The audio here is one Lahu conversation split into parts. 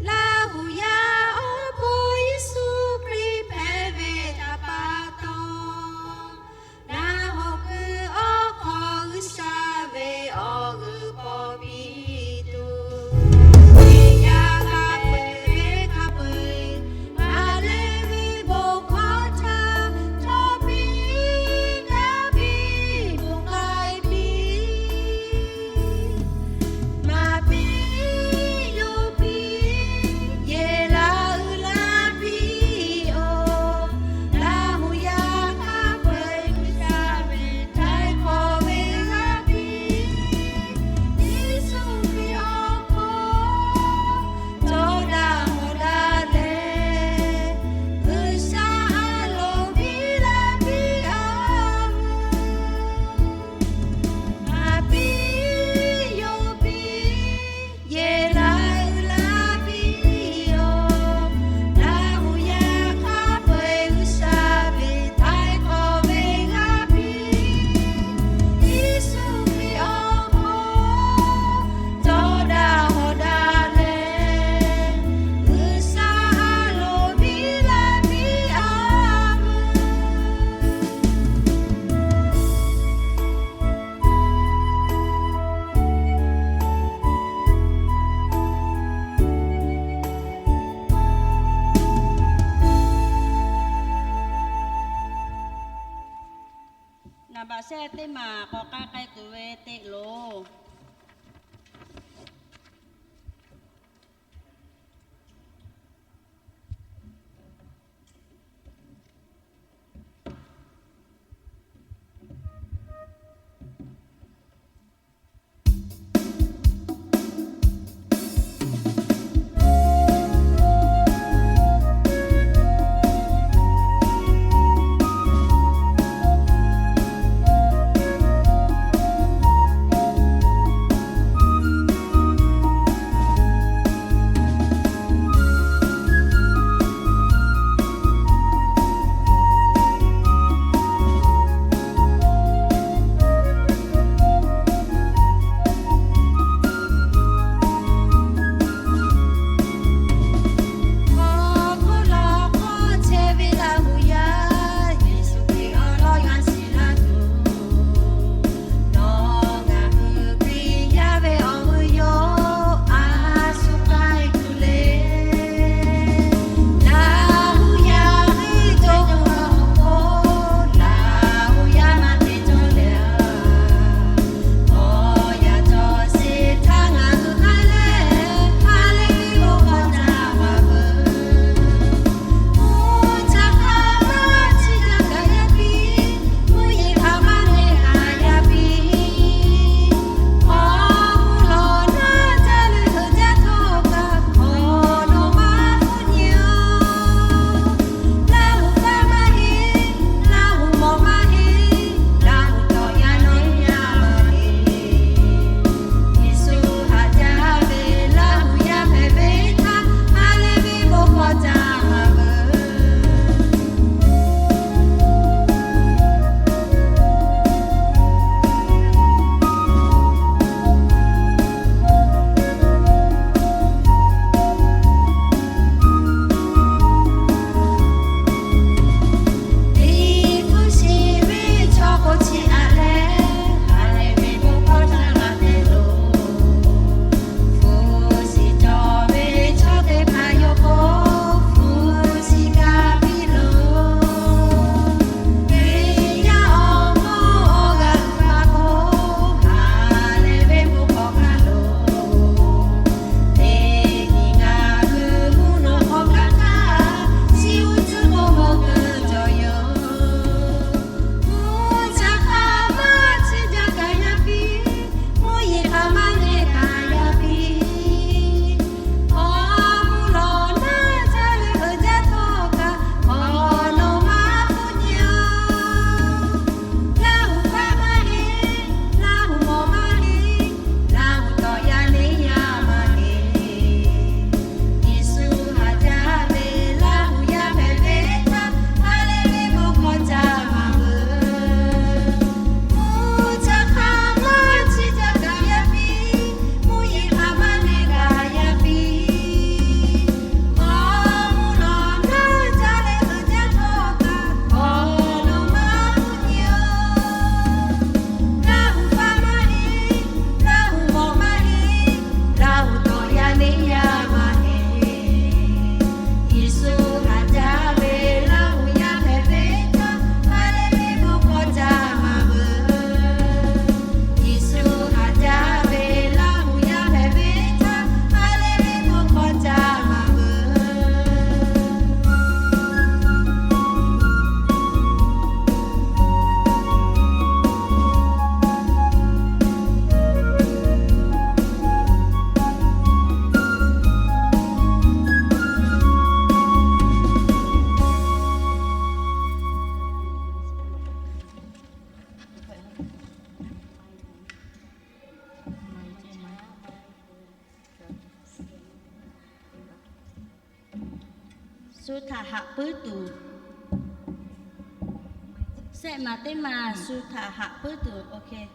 Laˇ huˍ yaˇ awˬ hpawˇ Yeˍsuˆ Hkriꞈ hpehꞈ ve htaꞈ pa taw, ngaˬ hawˬ kuiˬ awˬ hk'aw G'uiˬsha ve awˬ g'euˆ k'awꞈ piˇ tuˬ, Hkriꞈ yaˇ hk'a peu-eˬ ve hk'a peu-eˬ, ngaˬ lehˬ ve bon hkawˇ htaꞈ htawˇ piˇ gaˇ piˇ bon k'ai piˇ. Maˍ piˇ, yonˍ piˇ, yehˬ laˇ uiˍ laˇ piˇ-oˬ. Laˇ huˍ yaˇ hk'a peu-eˬ G'uiˬsha ve htaiˍ hk'awꞈ ve g'aˇ piˇ. Yeˍsuˆ Hkriꞈ awˬ hk'aw cawˬ daꞈ hawˍ daꞈ leh, G'uiˬsha a loˍ piˇ laˇ piˇ-oˬ. Maˍ piˇ, yonˍ piˇ, yehˬ laˇ uiˍ laˇ piˇ-oˬ. Laˇ huˍ yaˇ hk'a peu-eˬ G'uiˬsha ve htaiˍ hk'awꞈ ve g'aˇ piˇ. Yeˍsuˆ Hkriꞈ awˬ hk'aw cawˬ daꞈ hawˍ daꞈ leh, G'uiˬsha a loˍ piˇ laˇ piˇ-oˬ. Naˍ baꞈ shehˆ teˇ maˬ k'awꞈ k'ai k'ai tuˬ ve teꞈ loˬ. htaꞈ haꞈ puiˉ tuˬ. Shehˆ maˬ teˇ maˬ shu htaꞈ haꞈ puiˉ tuˬ.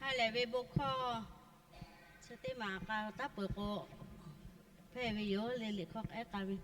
Ha lehˬ ve bon hkawˇ Teˇ maˬ k'a taˉ peuˬ k'o, hpehˇ ve yoˬ le, liꞈ hkawˇ k'ehˉ k'a ve.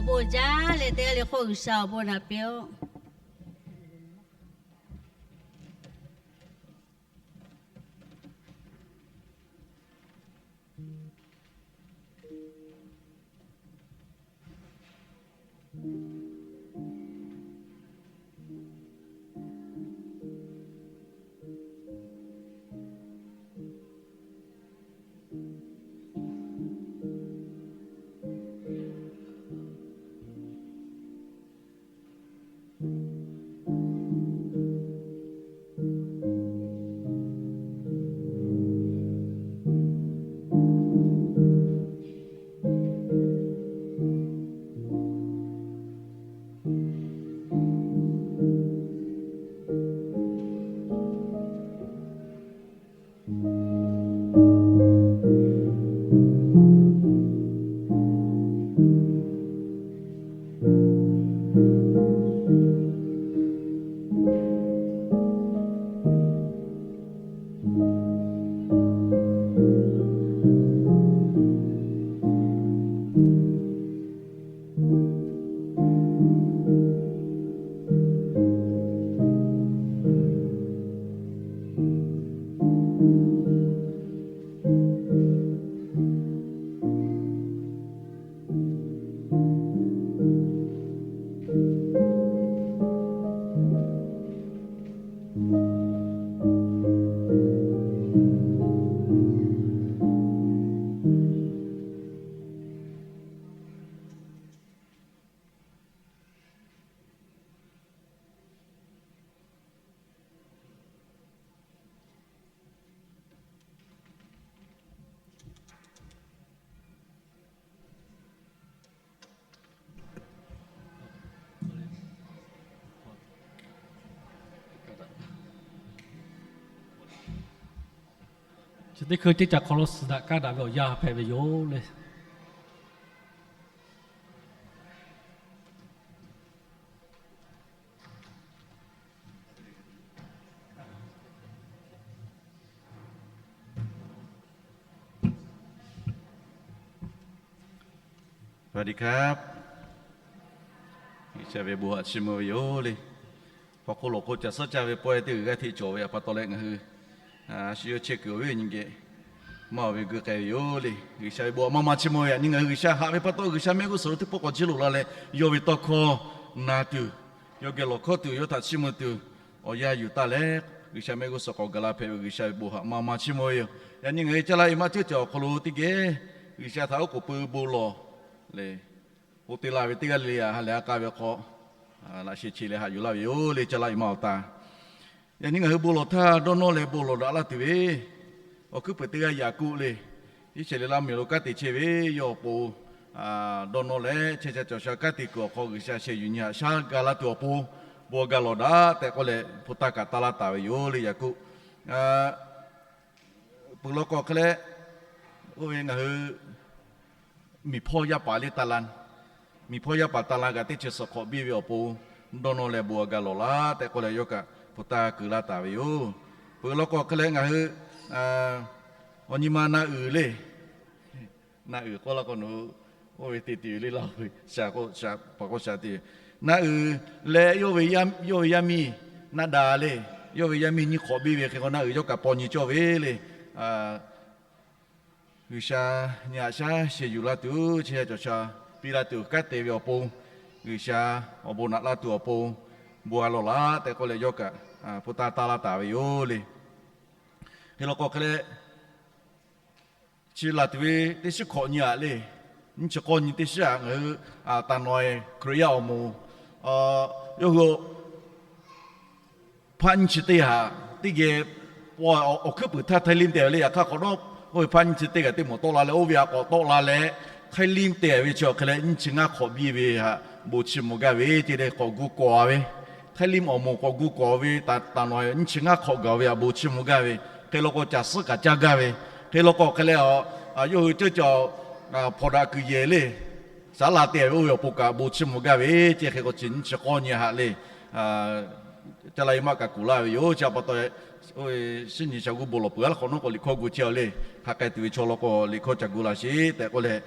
Awˬ bon jaˇ leh teˇ g'aˇ le hk'oˆ G'uiˬsha awˬ bon naꞈ piˇ-oˆ. Chi teˇ hkui ceˇ ca hk'aw lo suhˍ daꞈ kaˇ daꞈ ve awˬ yanˇ hpehꞈ ve yoˬ le. G'uiˬsha ve bon htaꞈ chiˇ mvuh ve yoˬ le. Hk'aw hk'oˆ lawˬ hk'oˆ ca suhˉ caˇ ve pawehˇ teˇ g'uiˬ g'aˇ hteꞈ cawˬ ve pa taw leh ngaˬ hui a shu yawˇ chehˇ kuiˬ awˬ viˉ awˬ nyi geh maˇ oˬ ve gui k'ai ve yoˬ le. G'uiˬsha ve bon htaꞈ maˇ maˇ chiˇ mvuh ve yaꞈ nyi ngaˬ hui G'uiˬsha haꞈ ve pa taw G'uiˬsha mehˆ g'uˇ suhˍ lo teˇ pawˆ k'awꞈ jiˇ loꞈ la leh yawˇ ve tawˇ hkawˇ na tuˬ, yawˇ geh lawˬ hkawˇ tuˬ yawˇ htaꞈ chiˇ mvuh tuˬ awˬ yanˇ yuˬ taˇ leh, G'uiˬsha mehˆ g'uˇ suhˍ k'awꞈ gaˬ la hpehꞈ ve G'uiˬsha ve bon htaꞈ maˇ maˇ chiˇ mvuh ve yoˬ. Yaꞈ nyi ngaˬ hui caˇ laˇ ve maˇ ceuˇ cawˬ awˬ hk'aw lo teˇ geh G'uiˬsha htaꞈ oˉ k'oˍ pui bon lawˬ le. Oˇ te la ve teˇ g'aˇ le le ha lehˬ a k'a ve hk'aw laꞈ sheh che leh haꞈ yuˬ laˇ ve yoˬ le. Caˇ laˇ ve maˇ awˬ ta Yaꞈ nyi ngaˬ hui bon lawˬ htaˇ dawˇ nawˇ leh bon lawˬ daꞈ laˇ tuˬ ve, awˬ hkuiˉ puiˍ teˇ g'aˇ Yaˍkoˆ le, Iˉsaˍreˍlaˆ miˬ lo kanˉ te chehˇ ve yawˇ awˬ pon dawˇ nawˇ leh chehˇ sha cawˬ sha kanˉ te kuiˬ awˬ hk'aw G'uiˬsha sheh yuˬ nyi haꞈ shaˉ ga laˇ tuˬ awˬ pon, bon g'a lawˬ daꞈ tehꞈ k'oˆ leh hpu taˇ kaꞈ taˇ laˇ taˍ ve yoˬ le Yaˍkoˆ. Peuˬ law k'o hk'e leh, oˇ ve ngaˬ hui miˬ hpawˇ yaˇ paˍ le taˇ la, miˬ hpawˇ yaˇ paˍ taˇ la kaꞈ teˇ ceuˬ suhˍ hk'awꞈ biˇ ve awˬ pon dawˇ nawˇ leh bon g'a lawˬ laˇ tehꞈ k'oˆ leh yawˇ kaꞈ hpu taˇ keu laˇ taˍ ve yoˬ. Peuˬ law k'o hk'e leh ngaˬ hui awˬ nyi ma na uiˍ le, na uiˍ k'oˆ laˇ k'o nawˬ hui oˇ ve te tuˬ le laˇ ve, shaˍ k'o shaˍ, paˍ k'o shaˍ te. Na uiˍ leh yawˇ ve yaˇ miˇ na daꞈ le, yawˇ ve yaˇ miˇ nyiˇ hk'awꞈ biˇ ve hk'e k'o na uiˍ yawˇ kaꞈ paw nyi cawˇ ve le. G'uiˬsha nyi haꞈ shaˉ sheh yuˬ laˇ tuˬ chehˇ sha cawˬ sha piˇ laˇ tuˬ kanˉ te ve awˬ pon, G'uiˬsha awˬ bon naꞈ laˇ tuˬ awˬ pon bon g'a lawˬ laˇ tehꞈ k'oˆ leh yawˇ kaꞈ hpu taˇ taˇ laˇ taˍ ve yoˬ le. Hk'e law k'o hk'e leh, chi laˬ tuˬ ve teˇ shiˉ hkawꞈ nyi aꞈ le, nyiˇ chi k'awˇ nyi teˇ shiˉ aꞈ ngaˬ hui taˍ nawˬ e Hkriꞈ yaˇ awˬ moˍ yawˇ hui hpaˆ nyiˇ chi teˇ haꞈ teˇ geh awˬ hkuiˉ puiˍ htaˇ Htaiˇ Limˇ te ve le. Yaꞈ hk'aˇ hk'awꞈ nawˉ oˇ ve hpaˆ nyiˇ chi teˇ g'aˇ teˇ moˍ tawˆ la leh oˇ ve aꞈ k'awꞈ tawˆ la leh Htaiˇ Limˇ te ve chi awˬ hk'e leh nyiˇ chi ngaˇ hk'awꞈ biˇ ve haꞈ bon chiˇ mvuh gaˇ ve ce le. K'awꞈ gu kawˍ ve, Htaiˇ Limˇ awˬ moˍ k'awꞈ gu kawˍ ve taˍ nawˬ nyiˇ chi ngaˇ hk'awꞈ gaˬ ve haꞈ bon chiˇ mvuh gaˇ ve, hk'e law k'o caˬ suhˉ kaꞈ caˇ gaˇ ve, hk'e law k'o hk'e leh a, yawˇ hui ceuˇ caˬ hpawnˬ daꞈ kuiˬ yehˬ le, saˉ la te ve oˇ ve awˬ pon kaꞈ bon chiˇ mvuh gaˇ ve ce. Hk'e k'o chi nyiˇ chi k'awˇ nyi haꞈ le, caˇ laˇ ve maˇ kaꞈ kuˬ laˇ ve yoˬ. Chi pa taw, oˇ ve shinˉ nyi sha g'uˇ bon lawˬ peuˬ a laˇ hk'awꞈ nawˉ k'o liꞈ hkawˇ gu chehˇ a le, hk'a k'ai tuˬ ve chaw law k'o liꞈ hkawˇ ca gu laˇ sheˍ tehꞈ k'oˆ leh,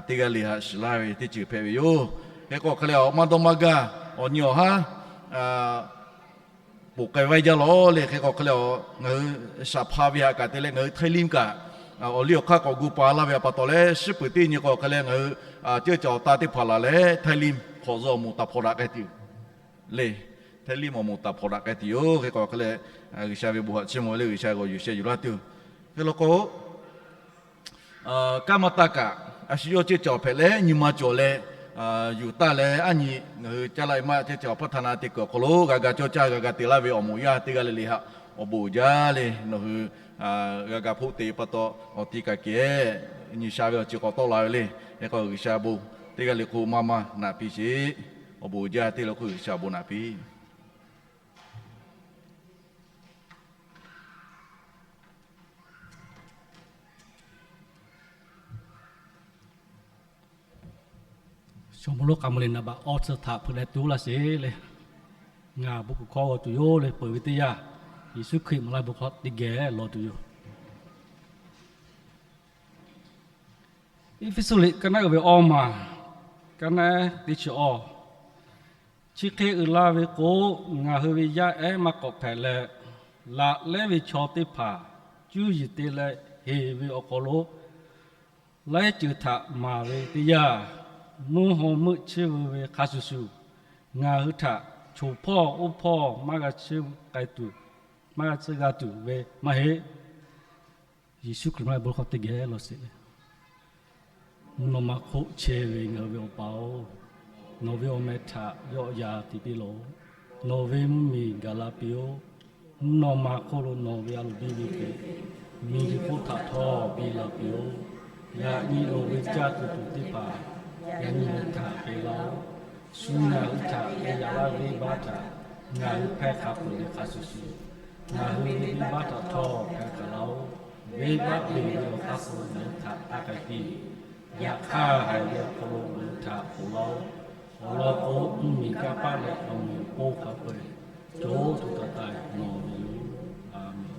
teˇ g'aˇ le haꞈ shiˍ laˇ ve teˇ ceuˬ hpehꞈ ve yoˬ. Hk'e k'o hk'e leh awˬ maˇ dawˇ maˇ gaˇ awˬ nyi awˬ haˉ ponˬ k'ai vaiˇ jaˇ lawˬ le. Hk'e k'o hk'e leh a, ngaˬ hui shaˍ hpa ve haꞈ kaꞈ te leh ngaˬ hui Htaiˇ Limˇ kaꞈ awˬ liˇ awˬ hk'aˇ k'awꞈ gu pa laˇ ve pa taw leh, shiˉ peuˬ teˇ nyi k'o hk'e leh ngaˬ hui ceuˇ caˬ awˬ ta teˇ hpaˍ laˬ leh Htaiˇ Limˇ hk'awꞈ zuhꞈ awˬ moˍ taˍ hpawnˬ daꞈ k'ai tuˬ le. Htaiˇ Limˇ awˬ moˍ taˍ hpawnˬ daꞈ k'ai tuˬ yoˬ. Hk'e k'o hk'e leh, G'uiˬsha ve bon htaꞈ chiˇ mvuh le, G'uiˬsha g'awˬ yuˬ sheh yuˬ laˇ tuˬ. Hk'e law k'o, kanˉ maˇ taˇ kaꞈ, a shu yawˇ ceuˇ caˬ hpehꞈ leh nyi ma cawˬ leh yuˬ taˇ leh, a nyi ngaˬ hui caˇ laˇ ve maˇ ceuˇ caˬ awˬ hpaˇ htaˇ na te kuiˬ awˬ hk'aw lo g'a ga cawˇ caˇ g'a ga te laˇ ve awˬ moˍ yaˇ teˇ g'aˇ le le haꞈ awˬ bon uiˍ jaˇ le. Nawˬ hui g'a ga hpoˆ te pa taw awˬ ti kaꞈ kehˬ nyi sha ve awˬ ceuˬ k'awꞈ tawˆ la ve le. Hk'e k'o G'uiˬsha bon teˇ g'aˇ le hk'oˆ maˇ maˇ naꞈ piˇ sheˍ. Awˬ bon uiˍ jaˇ teˇ le hk'oˆ G'uiˬsha bon naꞈ piˇ. Shawˍ mvuh lonˉ k'a mvuh le naˍ baꞈ awˇ tcuh htaꞈ hpeuꞈ leh tuˉ laˇ sheˍ le. Ngaˬ bon kuˬ hkawˇ g'aw tuˬ yoˬ le, peuˬ ve teˇ yanˇ Yeˍsuˆ Hkriꞈ maˍ laˇ ve bon hkawˇ teˇ geh lawˬ tuˬ yoˬ. Eˇfeˇsuꞈ liꞈ ka naˉ uiˍ ve awˇ maˬ, ka naˉ teˇ chi awˇ. Chi hk'e uiˍ la ve k'o, ngaˬ hui ve yaˇ ehˉ maˇ k'awꞈ hpehꞈ leh, laꞈ lehˉ ve chaw teˇ hpaˍ cuˇ yiˍ te leh heˍ ve awˬ hk'aw lo laiˉ ceuˬ htaꞈ maˍ ve teˇ yanˇ, mvuhˇ haw meuˆ chiˇ veu ve hk'a shuˍ shuˍ, ngaˬ hui htaꞈ choˬ hpawˇ oˇ hpawˇ maˇ g'a chiˇ k'ai tuˬ, maˇ g'a tcuhˇ g'a tuˬ ve maˇ heˆ. Yeˍsuˆ Hkriꞈ maˇ ve bon hkawˇ teˇ geh lawˬ sheˍ le. Mvuhˇ naw ma hk'oˆ chehˇ ve ngaˬ hui ve Awˬ pa-oˬ, nawˬ ve awˬ meh htaꞈ yawˆ yan te piˇ lawˬ. Nawˬ ve mvuhˇ miˬ gaˬ la piˇ-oˆ. Mvuhˇ naw ma hk'oˆ lo nawˬ ve a loˍ biˇ ve hk'e, miˬguiˬ hk'oˆ htaꞈ htawˇ biˇ la piˇ-oˆ. Yaꞈ nyi loˍ ve caˇ tuˬ tuˬ teˇ hpaˍ yaꞈ nyi ngaˬ hui htaꞈ te laˇ-oˆ. Shu ngaˬ hui htaꞈ te yaꞈ laˇ ve venˇbaˆ htaꞈ ngaˬ hui hpehˇ hk'a peuˬ ve hk'a shuˍ shuˍ, ngaˬ hui ve venˇbaˆ htaꞈ htawˇ hpehˇ hk'a laˇ-oˆ. Venˇbaˆ te ve awˬ hk'aˇ suh ngaˬ hui htaꞈ taˇ k'ai piˇ. Yaꞈ hk'aˇ, haiˬ ve awˬ hk'aw lo ngaˬ hui htaꞈ ponˬ laˇ-oˆ. Awˬ lawn k'o, mvuhˇmiˬ kanˇ paˆ leh awˬ meꞈ awˬ hponˇ hk'a peu-eˬ co co taiˍ taiˍ nawˬ ve yoˬ. A menˍ.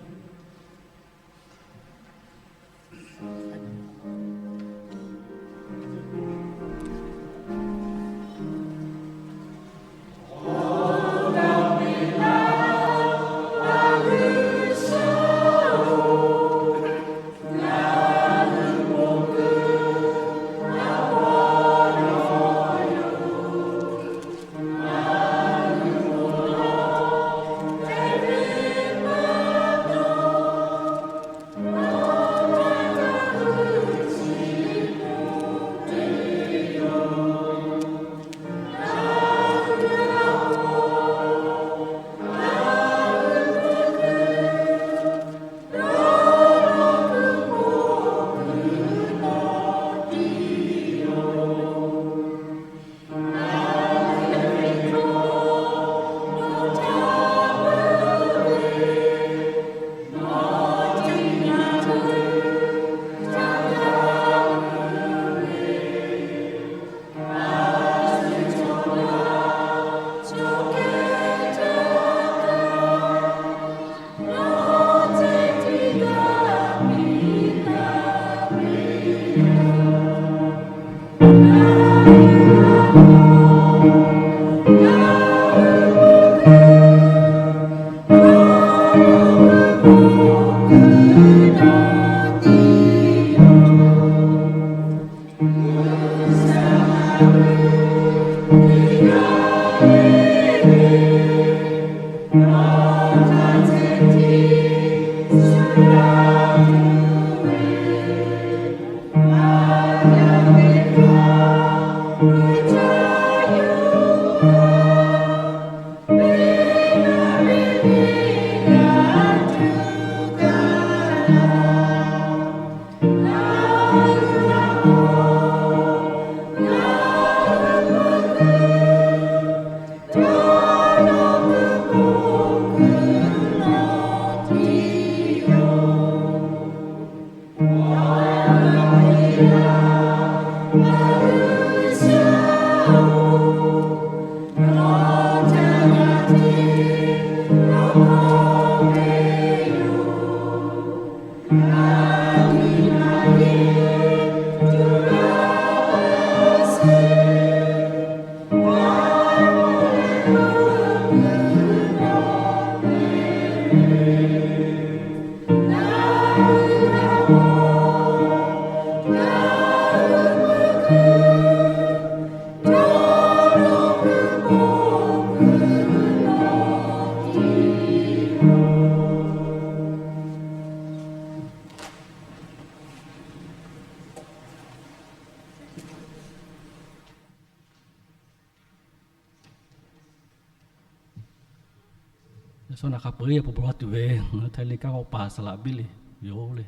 Yaꞈ shawˉ naꞈ hk'a peu-eˬ yaꞈ pu bvuhꞈ la tuˬ ve ngaˬ hui Htaiˇ le kanˉ k'awꞈ paˍ saˍ laꞈ biˇ le yoˬ le.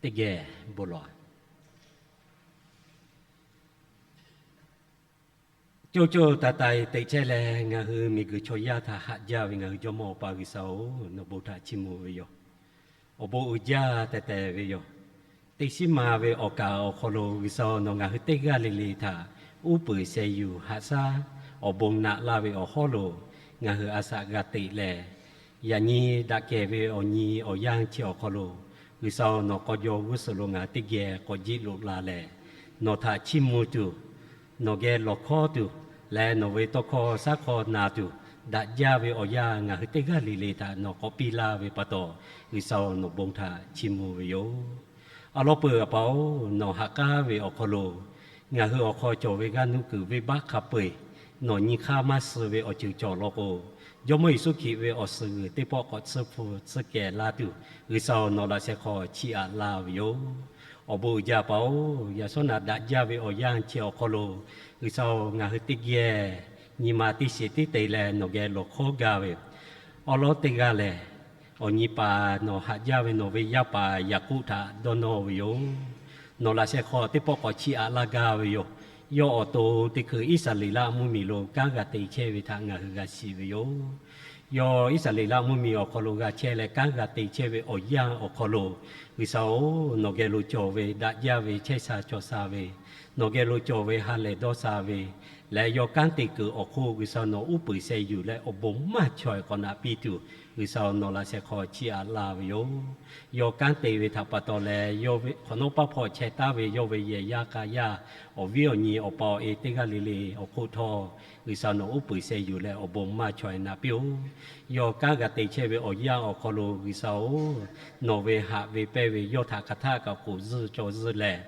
Teˇ geh bon lawˬ. Coˇ coˇ taiˍ taiˍ teꞈ chehˇ leh, ngaˬ hui miˬguiˬ chaw yaˇ htaꞈ haꞈ jaˇ ve ngaˬ hui Jawˇmawˇ Awˬ pa G'uiˬsha-oˬ, nawˬ bon htaꞈ chiˇ mvuh ve yoˬ. Awˬ bon uiˍ jaˇ tehˬ tehˬ ve yoˬ. Teˇ shiˉ ma ve awˬ kaˍ awˬ hk'aw lo G'uiˬsha nawˬ ngaˬ hui teˇ g'aˇ le le htaꞈ uˉ peunˍ sheh yuˬ haꞈ shaˉ awˬ bon naꞈ laˇ ve awˬ hawˉ lo ngaˬ hui a shaꞈ g'a teꞈ leh, yaꞈ nyi daꞈ kehˬ ve awˬ nyi awˬ yanˇ chi awˬ hk'aw lo G'uiˬsha nawˬ k'aw jaw g'uˇ suhˍ lo ngaˬ hui teˇ geh k'awꞈ jiˆ loꞈ la leh, nawˬ htaꞈ chiˇ mvuh tuˬ, nawˬ geh lawˬ hkawˉ tuˬ leh nawˬ ve tawˇ hkawˇ shaˉ hk'aw na tuˬ, daꞈ jaˇ ve awˬ yanˇ ngaˬ hui teˇ g'aˇ le le htaꞈ nawˬ k'awꞈ piˇ laˇ ve pa taw, G'uiˬsha nawˬ bon htaꞈ chiˇ mvuh ve yoˬ. Awˬ lawn peuˬ, A pa-oˬ, nawˬ ha k'aˉ ve awˬ hk'aw lo ngaˬ hui awˬ hk'aw cawˬ ve g'aˇ nuˇ kuiˬ venˇbaˆ hk'a peu-eˬ nawˬ nyi hk'aˇ maˇ suh ve awˬ ceuˬ cawˬ lawn k'o, Jawˇmawˇ Yeˍsuˆ Hkriꞈ ve awˬ suhˍ g'uiˬ teˇ pawˆ k'awꞈ tsuhˇ hpu tsuhˇ kehˬ laˇ tuˬ, G'uiˬsha nawˬ laꞈ sheh hk'aw chiˇ aꞈ laˇ ve yoˬ. Awˬ bon uiˍ jaˇ, A pa-oˬ, yaꞈ shawˉ naꞈ daꞈ jaˇ ve awˬ yanˇ chi awˬ hk'aw lo G'uiˬsha ngaˬ hui teˇ geh nyi ma teˇ shiˍ tiˉ te leh nawˬ geh lawˬ hkawˉ gaˇ ve yoˬ. Awˬ lawn teˇ g'aˇ lehˬ, awˬ nyi paˍ nawˬ haꞈ jaˇ ve nawˬ ve yaˇ paˍ Yaˍkoˆ htaꞈ dawˇ nawˇ ve yoˬ. Nawˬ laꞈ sheh hk'aw teˇ pawˆ k'awꞈ chiˇ aꞈ laˇ gaˇ ve yoˬ. Yawˇ awˬ to teˇ hkui Iˉsaˍreˍlaˆ mvuhˇmiˬ lo kanˉ g'a te chehˇ ve htaꞈ ngaˬ hui g'a shiˍ ve yoˬ. Yawˇ Iˉsaˍreˍlaˆ mvuhˇmiˬ awˬ hk'aw lo g'a chehˇ leh kanˉ g'a te chehˇ ve awˬ yanˇ awˬ hk'aw lo, G'uiˬsha-oˬ, nawˬ geh lo cawˬ ve daꞈ jaˇ ve chehˇ sha cawˬ sha ve, nawˬ geh lo cawˬ ve ha lehˬ dawˇ sha ve, leh yawˇ kanˉ te kuiˬ awˬ hk'oˆ G'uiˬsha nawˬ uˉ peunˍ sheh yuˬ leh awˬ bon maˇ chaweh k'awꞈ naꞈ piˇ tuˬ, G'uiˬsha nawˬ laꞈ sheh hk'aw chiˇ aꞈ laˇ ve yoˬ. Yawˇ kanˉ te ve htaꞈ pa taw leh, yawˇ ve hk'awꞈ nawˉ paˉ hpawˇ chehˇ taˉ ve yawˇ ve yehˬ yaˇ k'a yaˇ, awˬ viˉ awˬ nyi awˬ pa awˬ e teˇ g'aˇ le le awˬ hk'oˆ htawˇ, G'uiˬsha nawˬ uˉ peunˍ sheh yuˬ leh awˬ bon maˇ chaweh naꞈ piˇ-oˬ. Yawˇ kanˉ g'a te chehˇ ve awˬ yanˇ awˬ hk'aw lo G'uiˬsha-oˬ, nawˬ ve haꞈ ve pehnˇ ve yawˇ htaꞈ hk'aˬ htaˆ kaꞈ k'oˍ zuhˇ caw zuhˇ leh,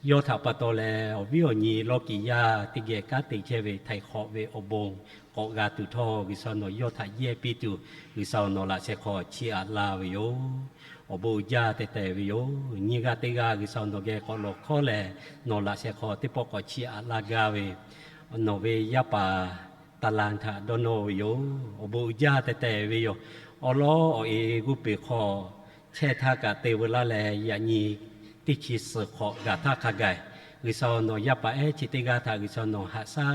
yawˇ htaꞈ pa taw leh awˬ viˉ awˬ nyi lawˇ kiˍ yaˇ teˇ geh kanˉ te chehˇ ve htaiˍ hk'awꞈ ve awˬ bon k'awꞈ g'a tuˬ htawˇ, G'uiˬsha nawˬ yawˇ htaꞈ yehˇ piˇ tuˬ, G'uiˬsha nawˬ laꞈ sheh hk'aw chiˇ aꞈ laˇ ve yoˬ. Awˬ bon uiˍ jaˇ teh tehˬ ve yoˬ. Nyiˇ g'aˇ teˇ g'aˇ G'uiˬsha nawˬ geh k'awꞈ lawˬ hkawˉ leh, nawˬ laꞈ sheh hk'aw teˇ pawˆ k'awꞈ chiˇ aꞈ laˇ gaˇ ve, nawˬ ve yaˇ paˍ taˍ laˬ htaꞈ dawˇ nawˇ ve yoˬ. Awˬ bon uiˍ jaˇ teh tehˬ ve yoˬ. Awˉ lawˉ awˬ e g'oˇ peˬ hk'aw chehˇ htaˇ kaꞈ te veu laˇ leh, yaꞈ nyi teˇ chi suhˍ hk'awꞈ gaˬ htaˇ hk'a gaˬ, G'uiˬsha nawˬ yaˇ paˍ ehˉ chi teˇ g'aˇ htaꞈ G'uiˬsha nawˬ haꞈ shaˉ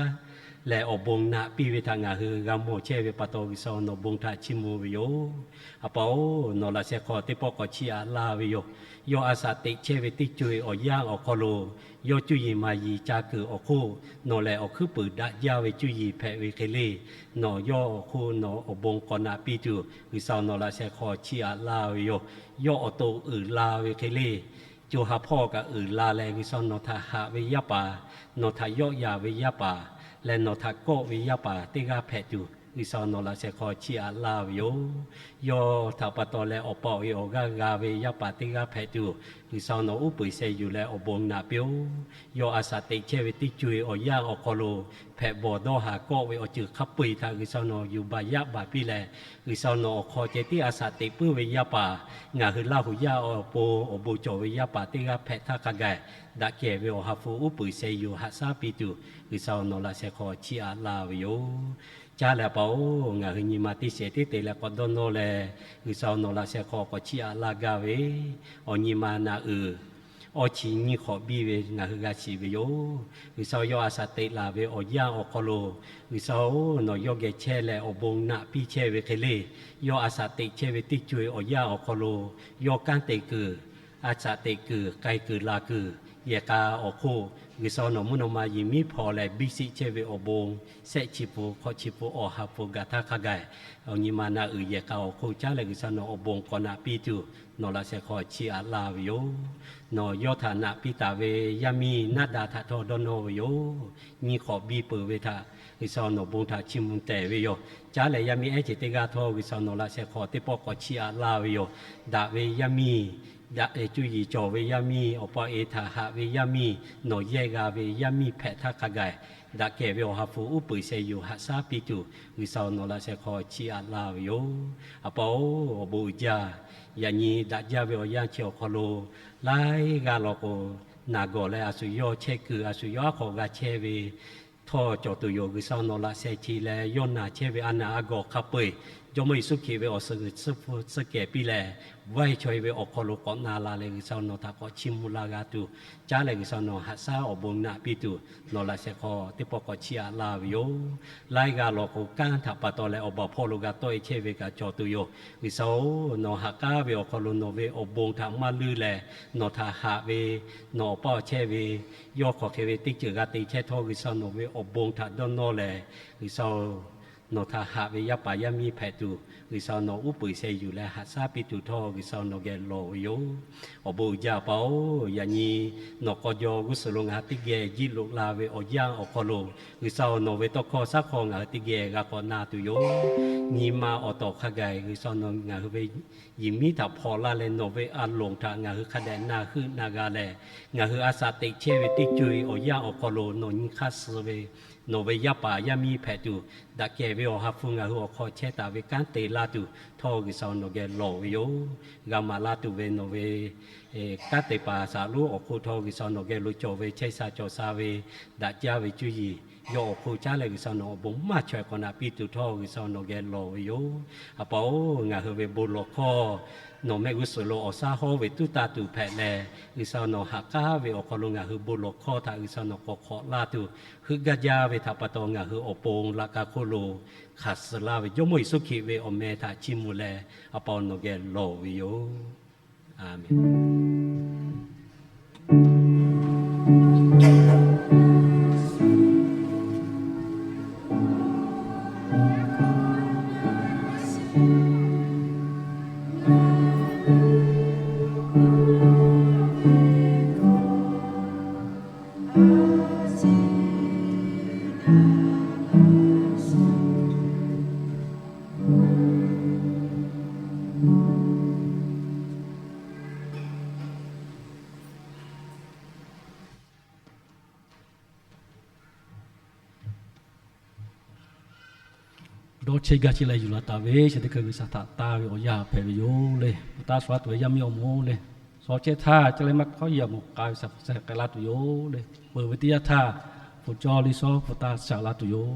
leh awˬ bon naꞈ piˇ ve htaꞈ ngaˬ hui g'a mawˬ chehˇ ve pa taw, G'uiˬsha nawˬ bon htaꞈ chiˇ mvuh ve yoˬ. A pa-oˬ, nawˬ laꞈ sheh hk'aw teˇ pawˆ k'awꞈ chiˇ aꞈ laˇ ve yoˬ. Yawˇ a shaꞈ teꞈ chehˇ ve teˇ co-e awˬ yanˇ awˬ hk'aw lo, yawˇ cuˇ yiˍ maˍ yiˍ ca kuiˬ awˬ hk'oˆ, nawˬ lehˬ awˬ hkuiˉ puiˍ daꞈ jaˇ ve cuˇ yiˍ hpehꞈ ve hk'e le, nawˬ yawˇ awˬ hk'oˆ nawˬ awˬ bon k'awꞈ naꞈ piˇ tuˬ, G'uiˬsha nawˬ laꞈ sheh hk'aw chiˇ aꞈ laˇ ve yoˬ. Yawˇ awˬ to uiˍ la ve hk'e le, co ha hpawˇ kaꞈ uiˍ la leh, G'uiˬsha nawˬ htaꞈ haꞈ ve yaˇ paˍ, nawˬ htaꞈ yawˆ yan ve yaˇ paˍ leh nawˬ htaꞈ kawˆ ve yaˇ paˍ teˇ g'aˇ hpehꞈ tuˬ, G'uiˬsha nawˬ laꞈ sheh hk'aw chiˇ aꞈ laˇ ve yoˬ. Yawˇ htaꞈ pa taw leh awˬ pa awˬ e awˬ g'aˇ g'a ve yaˇ paˍ teˇ g'aˇ hpehꞈ tuˬ, G'uiˬsha nawˬ uˉ peunˍ sheh yuˬ leh awˬ bon naꞈ piˇ-oˬ. Yawˇ a shaꞈ teꞈ chehˇ ve teˇ co-e awˬ yanˇ awˬ hk'aw lo, hpehꞈ bawˬ dawˇ haˍ kawˆ ve awˬ ceuˬ hk'a peu-eˬ htaꞈ G'uiˬsha nawˬ yuˬ baˬ yaˆ baˬ piˇ leh, G'uiˬsha nawˬ awˬ hk'aw ceh tiˉ a shaꞈ teꞈ puiˉ ve yaˇ paˍ, ngaˬ hui Laˇ huˍ yaˇ awˬ pon awˬ bon cawˬ ve yaˇ paˍ teˇ g'aˇ hpehꞈ htaˇ hk'a gaˬ, daꞈ kehˬ ve awˬ ha hpu uˉ peunˍ sheh yuˬ haꞈ shaˉ piˇ tuˬ, G'uiˬsha nawˬ laꞈ sheh hk'aw chiˇ aꞈ laˇ ve yoˬ. Caˉ leh a pa-oˬ, ngaˬ hui nyi ma teˇ shehˍ teˇ te leh k'awꞈ dawˇ nawˇ leh, G'uiˬsha nawˬ laꞈ sheh hk'aw k'awꞈ chiˇ aꞈ laˇ gaˇ ve, awˬ nyi ma naꞈ uiˍ awˇ chi nyiˇ hk'awꞈ biˇ ve ngaˬ hui g'a shiˍ ve yoˬ. G'uiˬsha yawˇ a shaꞈ teꞈ laˬ ve awˬ yanˇ awˬ hk'aw lo, G'uiˬsha-oˬ, nawˬ yawˇ geh chehˇ leh awˬ bon naꞈ piˇ chehˇ ve hk'e le, yawˇ a shaꞈ teꞈ chehˇ ve teˇ co-e awˬ yanˇ awˬ hk'aw lo, yawˇ kanˉ te kuiˬ, a shaꞈ teꞈ kuiˬ, k'ai kuiˬ la kuiˬ, yehˬ k'a awˬ hk'oˆ, G'uiˬsha nawˬ mvuhˇ naw ma yehˬ miˉ hpaw leh biˇ siˆ chehˇ ve awˬ bon, shehˆ chi pfuhˍ hk'awꞈ chi pfuhˍ awˬ ha hpu gaˬ htaˇ hk'a gaˬ, awˬ nyi ma naꞈ uiˍ yehˬ k'a awˬ hk'oˆ caˉ leh G'uiˬsha nawˬ awˬ bon k'awꞈ naꞈ piˇ tuˬ, nawˬ laꞈ sheh hk'aw chiˇ aꞈ laˇ ve yoˬ. Nawˬ yawˇ htaꞈ naꞈ piˇ taˍ ve yaˇ miˇ naˆ daꞈ htaꞈ htawˇ dawˇ nawˇ ve yoˬ. Nyiˇ hk'awꞈ biˇ peuˬ ve htaꞈ G'uiˬsha nawˬ bon htaꞈ chiˇ mvuh tehˬ ve yoˬ. Caˉ leh yaˇ miˇ ehˉ ceuˬ teˇ g'aˇ htawˇ G'uiˬsha nawˬ laꞈ sheh hk'aw teˇ pawˆ k'awꞈ chiˇ aꞈ laˇ ve yoˬ. Daꞈ ve yaˇ miˇ, daꞈ cuˇ yiˍ cawˬ ve yaˇ miˇ, awˬ pa awˬ e htaꞈ haꞈ ve yaˇ miˇ, nawˬ yehˇ g'a ve yaˇ miˇ hpehꞈ htaˇ hk'a gaˬ, daꞈ kehˬ ve awˬ ha hpu uˉ peunˍ sheh yuˬ haꞈ shaˉ piˇ tuˬ, G'uiˬsha nawˬ laꞈ sheh hk'aw chiˇ aꞈ laˇ ve yoˬ. A pa-oˬ, awˬ bon uiˍ jaˇ. Yaꞈ nyi daꞈ jaˇ ve awˬ yanˇ chi awˬ hk'aw lo, laiˉ g'aˇ lawˬ k'o, naˬ gawˬ leh a shu yawˇ chehˇ kuiˬ, a shu yawˇ aˉ hk'awꞈ g'a chehˇ ve htawˇ cawˬ tuˬ yoˬ. G'uiˬsha nawˬ laꞈ sheh chi leh yawˇ naˬ chehˇ ve a naˬ a gawˬ hk'a peu-eˬ, Jawˇmawˇ Yeˍsuˆ Hkriꞈ ve awˬ suhˍ g'uiˬ tsuhˇ hpu tsuhˇ kehˬ piˇ leh, vaiˇ chaweh ve awˬ hk'aw lo k'awꞈ na la leh G'uiˬsha nawˬ htaꞈ k'awꞈ chiˇ mvuh laˇ g'a tuˬ, caˉ leh G'uiˬsha nawˬ haꞈ shaˉ awˬ bon naꞈ piˇ tuˬ, nawˬ laꞈ sheh hk'aw teˇ pawˆ k'awꞈ chiˇ aꞈ laˇ ve yoˬ. Laiˉ g'aˇ lawˬ k'o, kanˉ htaꞈ pa taw leh awˬ baˬ hpawˇ lo g'a tawˆ e chehˇ ve kaꞈ cawˬ tuˬ yoˬ. G'uiˬsha-oˬ, nawˬ ha k'aˉ ve awˬ hk'aw lo nawˬ ve awˬ bon htaꞈ maˇ leuˇ leh, nawˬ htaꞈ haꞈ ve, nawˬ awˬ pa awˬ chehˇ ve, yawˇ hk'aˬ hk'e ve teˇ ceuˬ g'a te chehˇ htawˇ, G'uiˬsha nawˬ ve awˬ bon htaꞈ dawˇ nawˇ leh, G'uiˬsha-oˬ, nawˬ htaꞈ haꞈ ve yaˇ paˍ yaˇ miˇ hpehꞈ tuˬ, G'uiˬsha nawˬ uˉ peunˍ sheh yuˬ leh haꞈ shaˉ piˇ tuˬ htawˇ, G'uiˬsha nawˬ geh lawˬ ve yoˬ. Awˬ bon uiˍ jaˇ a pa-oˬ, yaꞈ nyi nawˬ k'aw jaw g'uˇ suhˍ lo ngaˬ hui teˇ geh jiˇ loꞈ la ve awˬ yanˇ awˬ hk'aw lo, G'uiˬsha-oˬ, nawˬ ve tawˇ hkawˇ shaˉ hk'aw ngaˬ hui teˇ geh g'a k'awꞈ na tuˬ yoˬ. Nyi ma awˬ tawˍ hk'a gaˬ G'uiˬsha nawˬ ngaˬ hui ve yehˬ miˉ htaꞈ hpaw laˇ leh, nawˬ ve a loˍ htaꞈ ngaˬ hui hk'a dehꞈ na heuˆ na g'a leh, ngaˬ hui a shaꞈ teꞈ chehˇ ve teˇ co-e awˬ yanˇ awˬ hk'aw lo nawˬ nyi hk'aˇ suh ve, nawˬ ve yaˇ paˍ yaˇ miˇ hpehꞈ tuˬ, daꞈ kehˬ ve awˬ ha hpu ngaˬ hui awˬ hk'aw chehˇ taˍ ve kanˉ te laˇ tuˬ htawˇ, G'uiˬsha nawˬ geh lawˬ ve yoˬ. G'a maˍ laˇ tuˬ ve nawˬ ve Kanˉ te paˍ shaˍ lonˉ awˬ hk'oˆ htawˇ, G'uiˬsha nawˬ geh lo cawˬ ve chehˇ sha cawˬ sha ve, daꞈ jaˇ ve cuˇ yiˍ yawˇ awˬ hk'oˆ caˉ leh G'uiˬsha nawˬ awˬ bon maˇ chaweh k'awꞈ naꞈ piˇ tuˬ htawˇ, G'uiˬsha nawˬ geh lawˬ ve yoˬ. A pa-oˬ, ngaˬ hui ve bon lawˬ hkawˇ nawˬ mehˆ g'uˇ suhˍ lo awˬ shaˉ hawˉ ve tuˉ taˇ tuˬ hpehꞈ leh, G'uiˬsha nawˬ ha k'aˉ ve awˬ hk'aw lo ngaˬ hui bon lawˬ hkawˇ htaꞈ G'uiˬsha nawˬ k'awꞈ hk'awꞈ laˇ tuˬ, heuˆ gaˇ jaˇ ve htaꞈ pa taw ngaˬ hui awˬ pon laꞈ ka hk'oˆ lo hk'aˬ suh laˇ ve Jawˇmawˇ Yeˍsuˆ Hkriꞈ ve awˬ meh htaꞈ chiˇ mvuh leh, a pa-oˬ, nawˬ geh lawˬ ve yoˬ. A menˬ. Dawˇ chehˇ gaˇ chehˇ leh yuˬ la taˍ ve chi teˇ hkui G'uiˬsha htaꞈ tanˇ ve awˬ yanˇ hpehꞈ ve yoˬ le. Pfuhˍ taˇ shuˍ a tuˬ ve yaˇ miˇ awˬ moˍ le, shaw chehˇ htaˇ ca leh maˇ hkawˉ yaꞈ mawˬ k'ai ve shaˍ hk'awꞈ sheh k'ai laˇ tuˬ yoˬ le. Peuˬ ve teˇ yanˇ htaˇ, pfuhˍ cawˇ le shaw pfuhˍ taˇ shuˍ laˇ tuˬ yoˬ.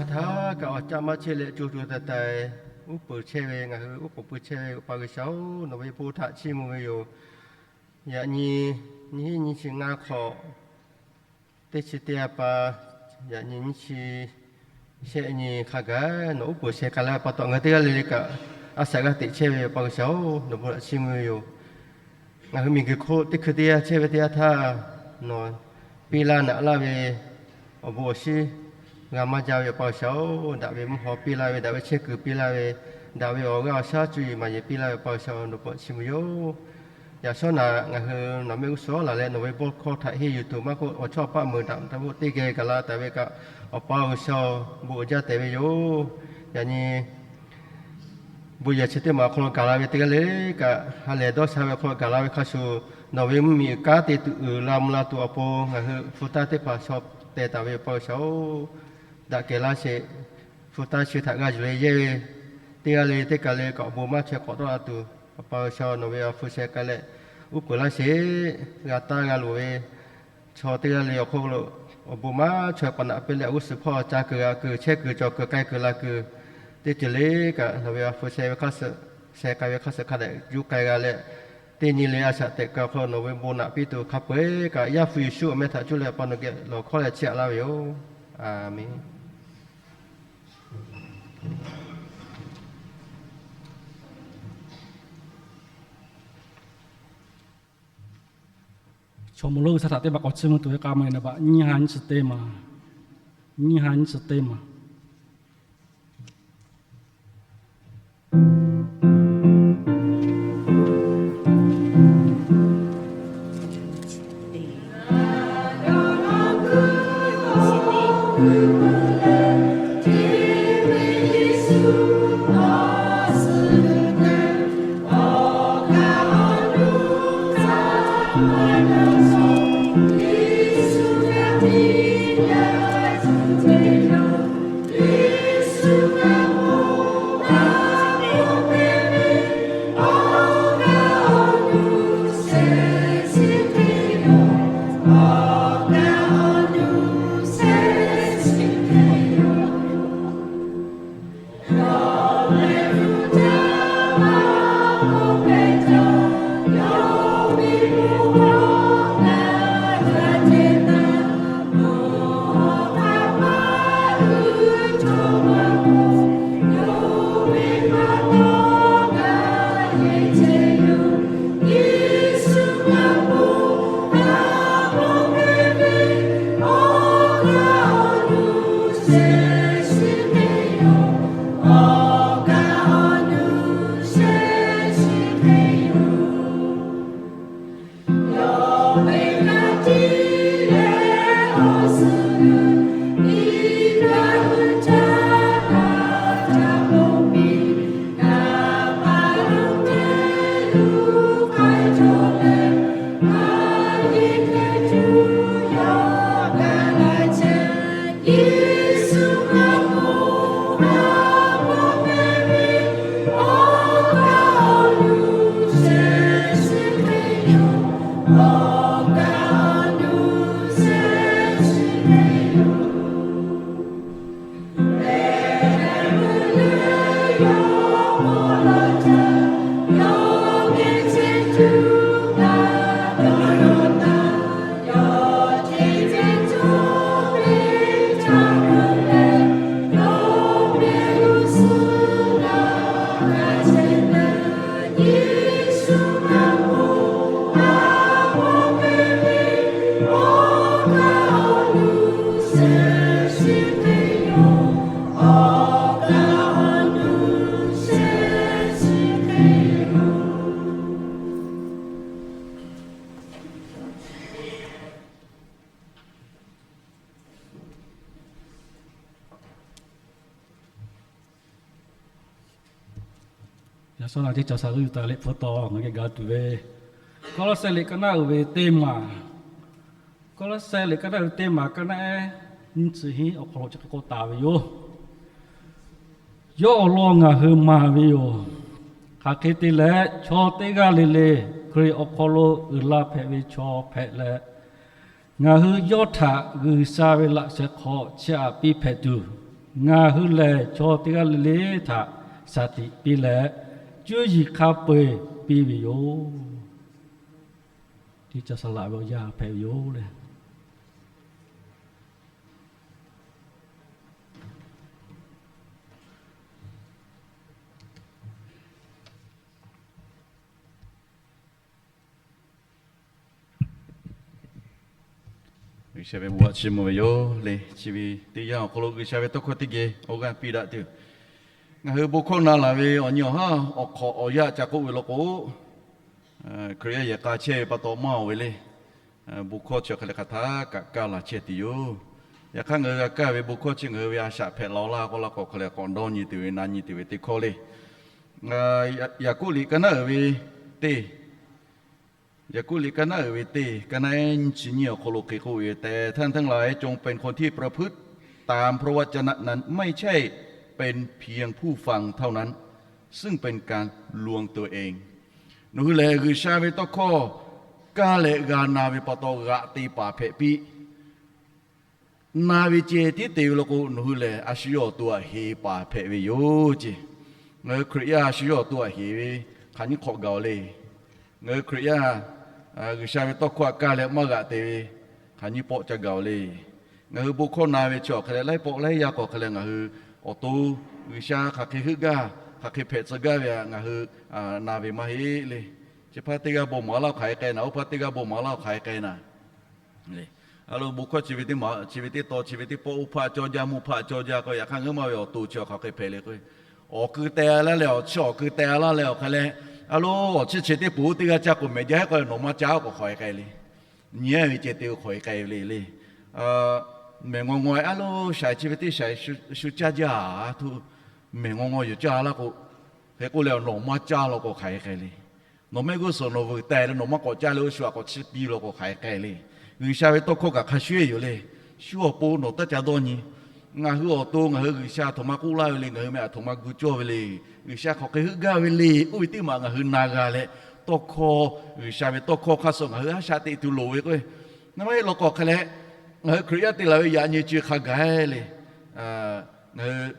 Hk'aˬ htaˇ kaꞈ awˬ caˆ maˇ chehˇ leh co co taiˍ taiˍ uˉ peunˍ chehˇ ve, ngaˬ hui uˉ k'oˍ pui chehˇ ve Pa G'uiˬsha-oˬ, nawˬ ve bon htaꞈ chiˇ mvuh ve yoˬ. Yaꞈ nyi nyiˇ hinˉ nyiˇ chi ngaˇ hk'awꞈ teˇ chi teˇ yanˇ pa, yaꞈ nyi nyiˇ chi shehˆ nyi hk'a gaˬ nawˬ uˉ peunˍ sheh k'ai laˇ ve pa taw, ngaˬ hui teˇ g'aˇ le le kaꞈ a shaꞈ g'a teꞈ chehˇ ve Awˬ pa G'uiˬsha-oˬ, nawˬ bon htaꞈ chiˇ mvuh ve yoˬ. Ngaˬ hui miˬguiˬ hk'oˆ teˇ hkui teˇ yanˇ chehˇ ve teˇ yanˇ htaˇ, nawˬ piˇ laˇ naꞈ laˇ ve awˬ bon awˬ shinˉ g'a maˇ jaˇ ve Awˬ pa G'uiˬsha-oˬ, daꞈ ve mvuhˇ haw piˇ laˇ ve, daꞈ ve chehˇ kuiˬ piˇ laˇ ve, daꞈ ve awˬ g'aˇ awˬ shaˉ cuˇ yiˍ maˍ yiˍ piˇ laˇ ve Awˬ pa G'uiˬsha, nawˬ bon htaꞈ chiˇ mvuh yoˬ. Yaꞈ shawˉ naꞈ ngaˬ hui nawˬ mehˆ g'uˇ suhˍ laˬ leh nawˬ ve bon hkawˇ htaꞈ henˇ yuˬ tuˬ maˇ k'oˆ, awˬ chawˇ paˆ meuˍ daꞈ taˍ ve teˇ geh gaˬ la taˍ ve kaꞈ, Awˬ pa G'uiˬsha-oˬ, bon uiˍ jaˇ tehꞈ ve yoˬ. Yaꞈ nyi bon yehˬ chi teˇ maˬ awˬ hk'aw lo gaˬ la ve teˇ g'aˇ le le kaꞈ, ha lehˬ dawˇ sha ve awˬ hk'aw lo gaˬ la ve hk'a shuˍ, nawˬ ve mvuhˇmiˬ kanˉ te tuˬ uiˍ la mvuh la tuˬ awˬ pon ngaˬ hui hpu taˇ teˇ hpaˍ shaw teh taˍ ve Awˬ pa G'uiˬsha-oˬ, daꞈ kehˬ laˇ sheˍ. Hpu taˇ chi htaꞈ g'a yuˬ leh yehˇ ve teˇ g'aˇ le teˇ kaˬ le kaꞈ awˬ bon maˇ chaweh k'awꞈ tawˆ la tuˬ, Awˬ pa G'uiˬsha nawˬ ve awˬ hpu sheh k'ai leh uˉ peunˍ laˇ sheˍ. G'a taˇ g'a loˍ ve chaw teˇ g'aˇ le awˬ hk'oˆ lo awˬ bon maˇ chaweh k'awꞈ naꞈ piˇ leh, awˬ g'uˇ suhˍ hpawˇ ca kuiˬ g'a kuiˬ chehˇ kuiˬ cawˬ kuiˬ k'ai kuiˬ la kuiˬ, teˇ ceuˬ le kaꞈ nawˬ ve awˬ hpu sheh ve hk'a suh, sheh k'ai ve hk'a suh hk'a dehꞈ juˇ k'ai g'a leh, teˇ nyi le a shaꞈ tehꞈ kuiˬ awˬ hk'aw lo nawˬ ve bon naꞈ piˇ tuˬ hk'a peu-eˬ kaꞈ, Yaˇ hpu Yeˍsuˆ awˬ meh htaꞈ cuˇ leh Awˬ pa nawˬ geh lawˬ hkawˉ leh chiˇ aꞈ laˇ ve yoˬ. Aˬmenˍ. Chaw mawˬ lonˉ G'uiˬsha htaꞈ teˇ maˬ k'awꞈ chiˇ mvuh tuˬ ve k'a maˬ naˍ baꞈ nyiˇ ha nyiˇ chi teˇ maˬ, nyiˇ ha nyiˇ chi teˇ maˬ. Yaꞈ shawˉ naˆ teˇ ca shaˍ g'uˇ yuˬ taˍ leh hpu taw ngaˬ geh ga tuˬ ve, Kawˇlaˇsehˇ liꞈ ka naˆ uiˍ ve teˇ maˬ, Kawˇlaˇsehˇ liꞈ ka naˆ uiˍ ve teˇ maˬ ka naˆ ehˉ nyiˇ chi hiˉ awˬ hk'aw lo chi hk'e k'oˆ taˍ ve yoˬ. Yawˇ awˬ lawn ngaˬ hui maˍ ve yoˬ. Hk'aˬ hk'e te leh chaw teˇ g'aˇ le le Hkriꞈ awˬ hk'aw lo uiˍ la hpehꞈ ve chaw hpehꞈ leh, ngaˬ hui yawˇ htaꞈ G'uiˬsha ve laꞈ sheh hk'aw chiˇ aꞈ piˇ hpehꞈ tuˬ, ngaˬ hui lehˬ chaw teˇ g'aˇ le le htaꞈ shaˍ tiꞈ piˇ leh, cuˇ yiˍ hk'a peu-eˬ piˇ ve yoˬ. Teˇ ca shaˍ laꞈ ve awˬ yanˇ hpehꞈ ve yoˬ le. G'uiˬsha ve bon htaꞈ chiˇ mvuh ve yoˬ le. Chi ve teˇ yanˇ awˬ hk'aw lo G'uiˬsha ve tawˇ hkawˇ teˇ geh awˬ g'aˇ piˇ daꞈ tuˬ, ngaˬ hui bon hkawˇ na laˬ ve awˬ nyi awˬ haˉ awˬ hk'awꞈ awˬ yaˇ ca k'oˆ ve law k'o, Hkriꞈ yaˇ yehˬ k'a chehˇ ve pa taw maˇ oˬ ve le. Bon hkawˇ chi awˬ hk'e leh hk'aˬ htaˇ kaꞈ kaˇ laˬ chehˇ tuˬ yoˬ. Yaꞈ hk'aˇ ngaˬ hui g'a kaˇ ve bon hkawˇ chi ngaˬ hui ve a shaꞈ hpehꞈ la laˇ k'oˆ laˇ k'o, hk'aˬ lehˬ k'awꞈ dawˇ nyi tuˬ ve na nyi tuˬ ve teˇ hkawˇ le. Yaˍkoˆ liꞈ ka naˆ uiˍ ve teˇ, Yaˍkoˆ liꞈ ka naˆ uiˍ ve teˇ, ka naˆ ehˉ nyiˇ chi nyiˇ awˬ hk'aw lo hk'e k'oˆ ve, แต่ท่านทั้งหลายจงเป็นคนที่ประพฤติตามพระวจนะนั้น ไม่ใช่เป็นเพียงผู้ฟังเท่านั้น ซึ่งเป็นการลวงตัวเอง Nawˬ hui lehˬ G'uiˬsha ve tawˇ hkawˇ kaˇ leh g'a na ve pa taw g'aꞈ te paˍ hpehꞈ piˇ. Na ve ceh tiˉ te ve law k'o, nawˬ hui lehˬ a shu yawˇ awˬ to aꞈ heˍ paˍ hpehꞈ ve yoˬ ceˇ. Ngaˬ hui Hkriꞈ yaˇ a shu yawˇ awˬ to aꞈ heˍ ve hk'aˬ nyiˇ hk'awꞈ gaˬ-oˬ le. Ngaˬ hui Hkriꞈ yaˇ G'uiˬsha ve tawˇ hkawˇ aꞈ kaˇ leh maˇ g'aꞈ te ve hk'aˬ nyiˇ pawˆ ca gaˬ-oˬ le. Ngaˬ hui bon hkawˇ na ve chi awˬ hk'e leh laiˉ pawˆ laiˉ yaˇ k'awꞈ hk'e leh ngaˬ hui awˬ to G'uiˬsha hk'aˬ hk'e heuˆ gaˇ, hk'aˬ hk'e hpehꞈ tcuh gaˇ ve htaꞈ ngaˬ hui na ve maˇ heˆ le. Chi hpaˇ teˇ g'aˇ bon maˍ laˇ hk'aˬ hk'e k'ai naˍ, oˇ hpaˇ teˇ g'aˇ bon maˍ laˇ hk'aˬ hk'e k'ai naˍ. A lo bon hkawˇ chi ve teˇ maˬ, chi ve teˇ taw, chi ve teˇ pawˆ, oˇ hpaˇ cawˇ jaˇ, mvuhˇ hpaˇ cawˇ jaˇ k'o, yaꞈ hk'aˇ ngaˬ hui maˇ ve awˬ to chi awˬ hk'aˬ hk'e hpehꞈ le k'o, awˬ keu teh laˇ leh awˬ chi awˬ keu teh laˇ leh awˬ hk'e leh, a lo awˬ chi chi teˇ poˍ teˇ g'aˇ caˇ k'o mehˍ jaˇ k'o, nawˬ maˇ caˇ k'o hk'aˬ hk'e k'ai le. Nyi-a ve ceh te k'o hk'aˬ hk'e k'ai ve le le. Mehˬ ngaw ngaw a lo shaiˍ chi ve teˇ shaiˍ shu caˇ jaˇ a htoˇ, mehˬ ngaw ngaw yoˬ caˇ laˇ k'o, hk'e k'oˆ leh nawˬ maˇ caˇ law k'o hk'aˬ hk'e k'ai le. Nawˬ mehˆ g'uˇ suhˍ nawˬ vuiˬ teh leh nawˬ maˇ k'awꞈ caˇ leh oˇ shu aꞈ k'awꞈ chiˇ piˇ law k'o hk'aˬ hk'e k'ai le. G'uiˬsha ve tawˇ hkawˇ kaꞈ hk'a shuˍ-eˬ yoˬ le. Shu awˬ pon nawˬ taˇ ca dawˇ nyi. Ngaˬ hui awˬ to ngaˬ hui G'uiˬsha aˬ htoꞈ ma k'oˆ laˇ ve le, ngaˬ hui meh aˬ htoꞈ ma gu cawˇ ve le, G'uiˬsha hk'aˬ hk'e heuˆ gaˇ ve le, oˇ ve teˇ maˬ ngaˬ hui na g'a leh, tawˇ hkawˇ, G'uiˬsha ve tawˇ hkawˇ hk'aˇ suh ngaˬ hui a shaꞈ teꞈ tuˬ loˍ ve k'o, na maˇ heˆ law k'o hk'e leh, ngaˬ hui Hkriꞈ yaˇ te laˬ ve yaꞈ nyi co-e hk'a gaˬ le. Ngaˬ hui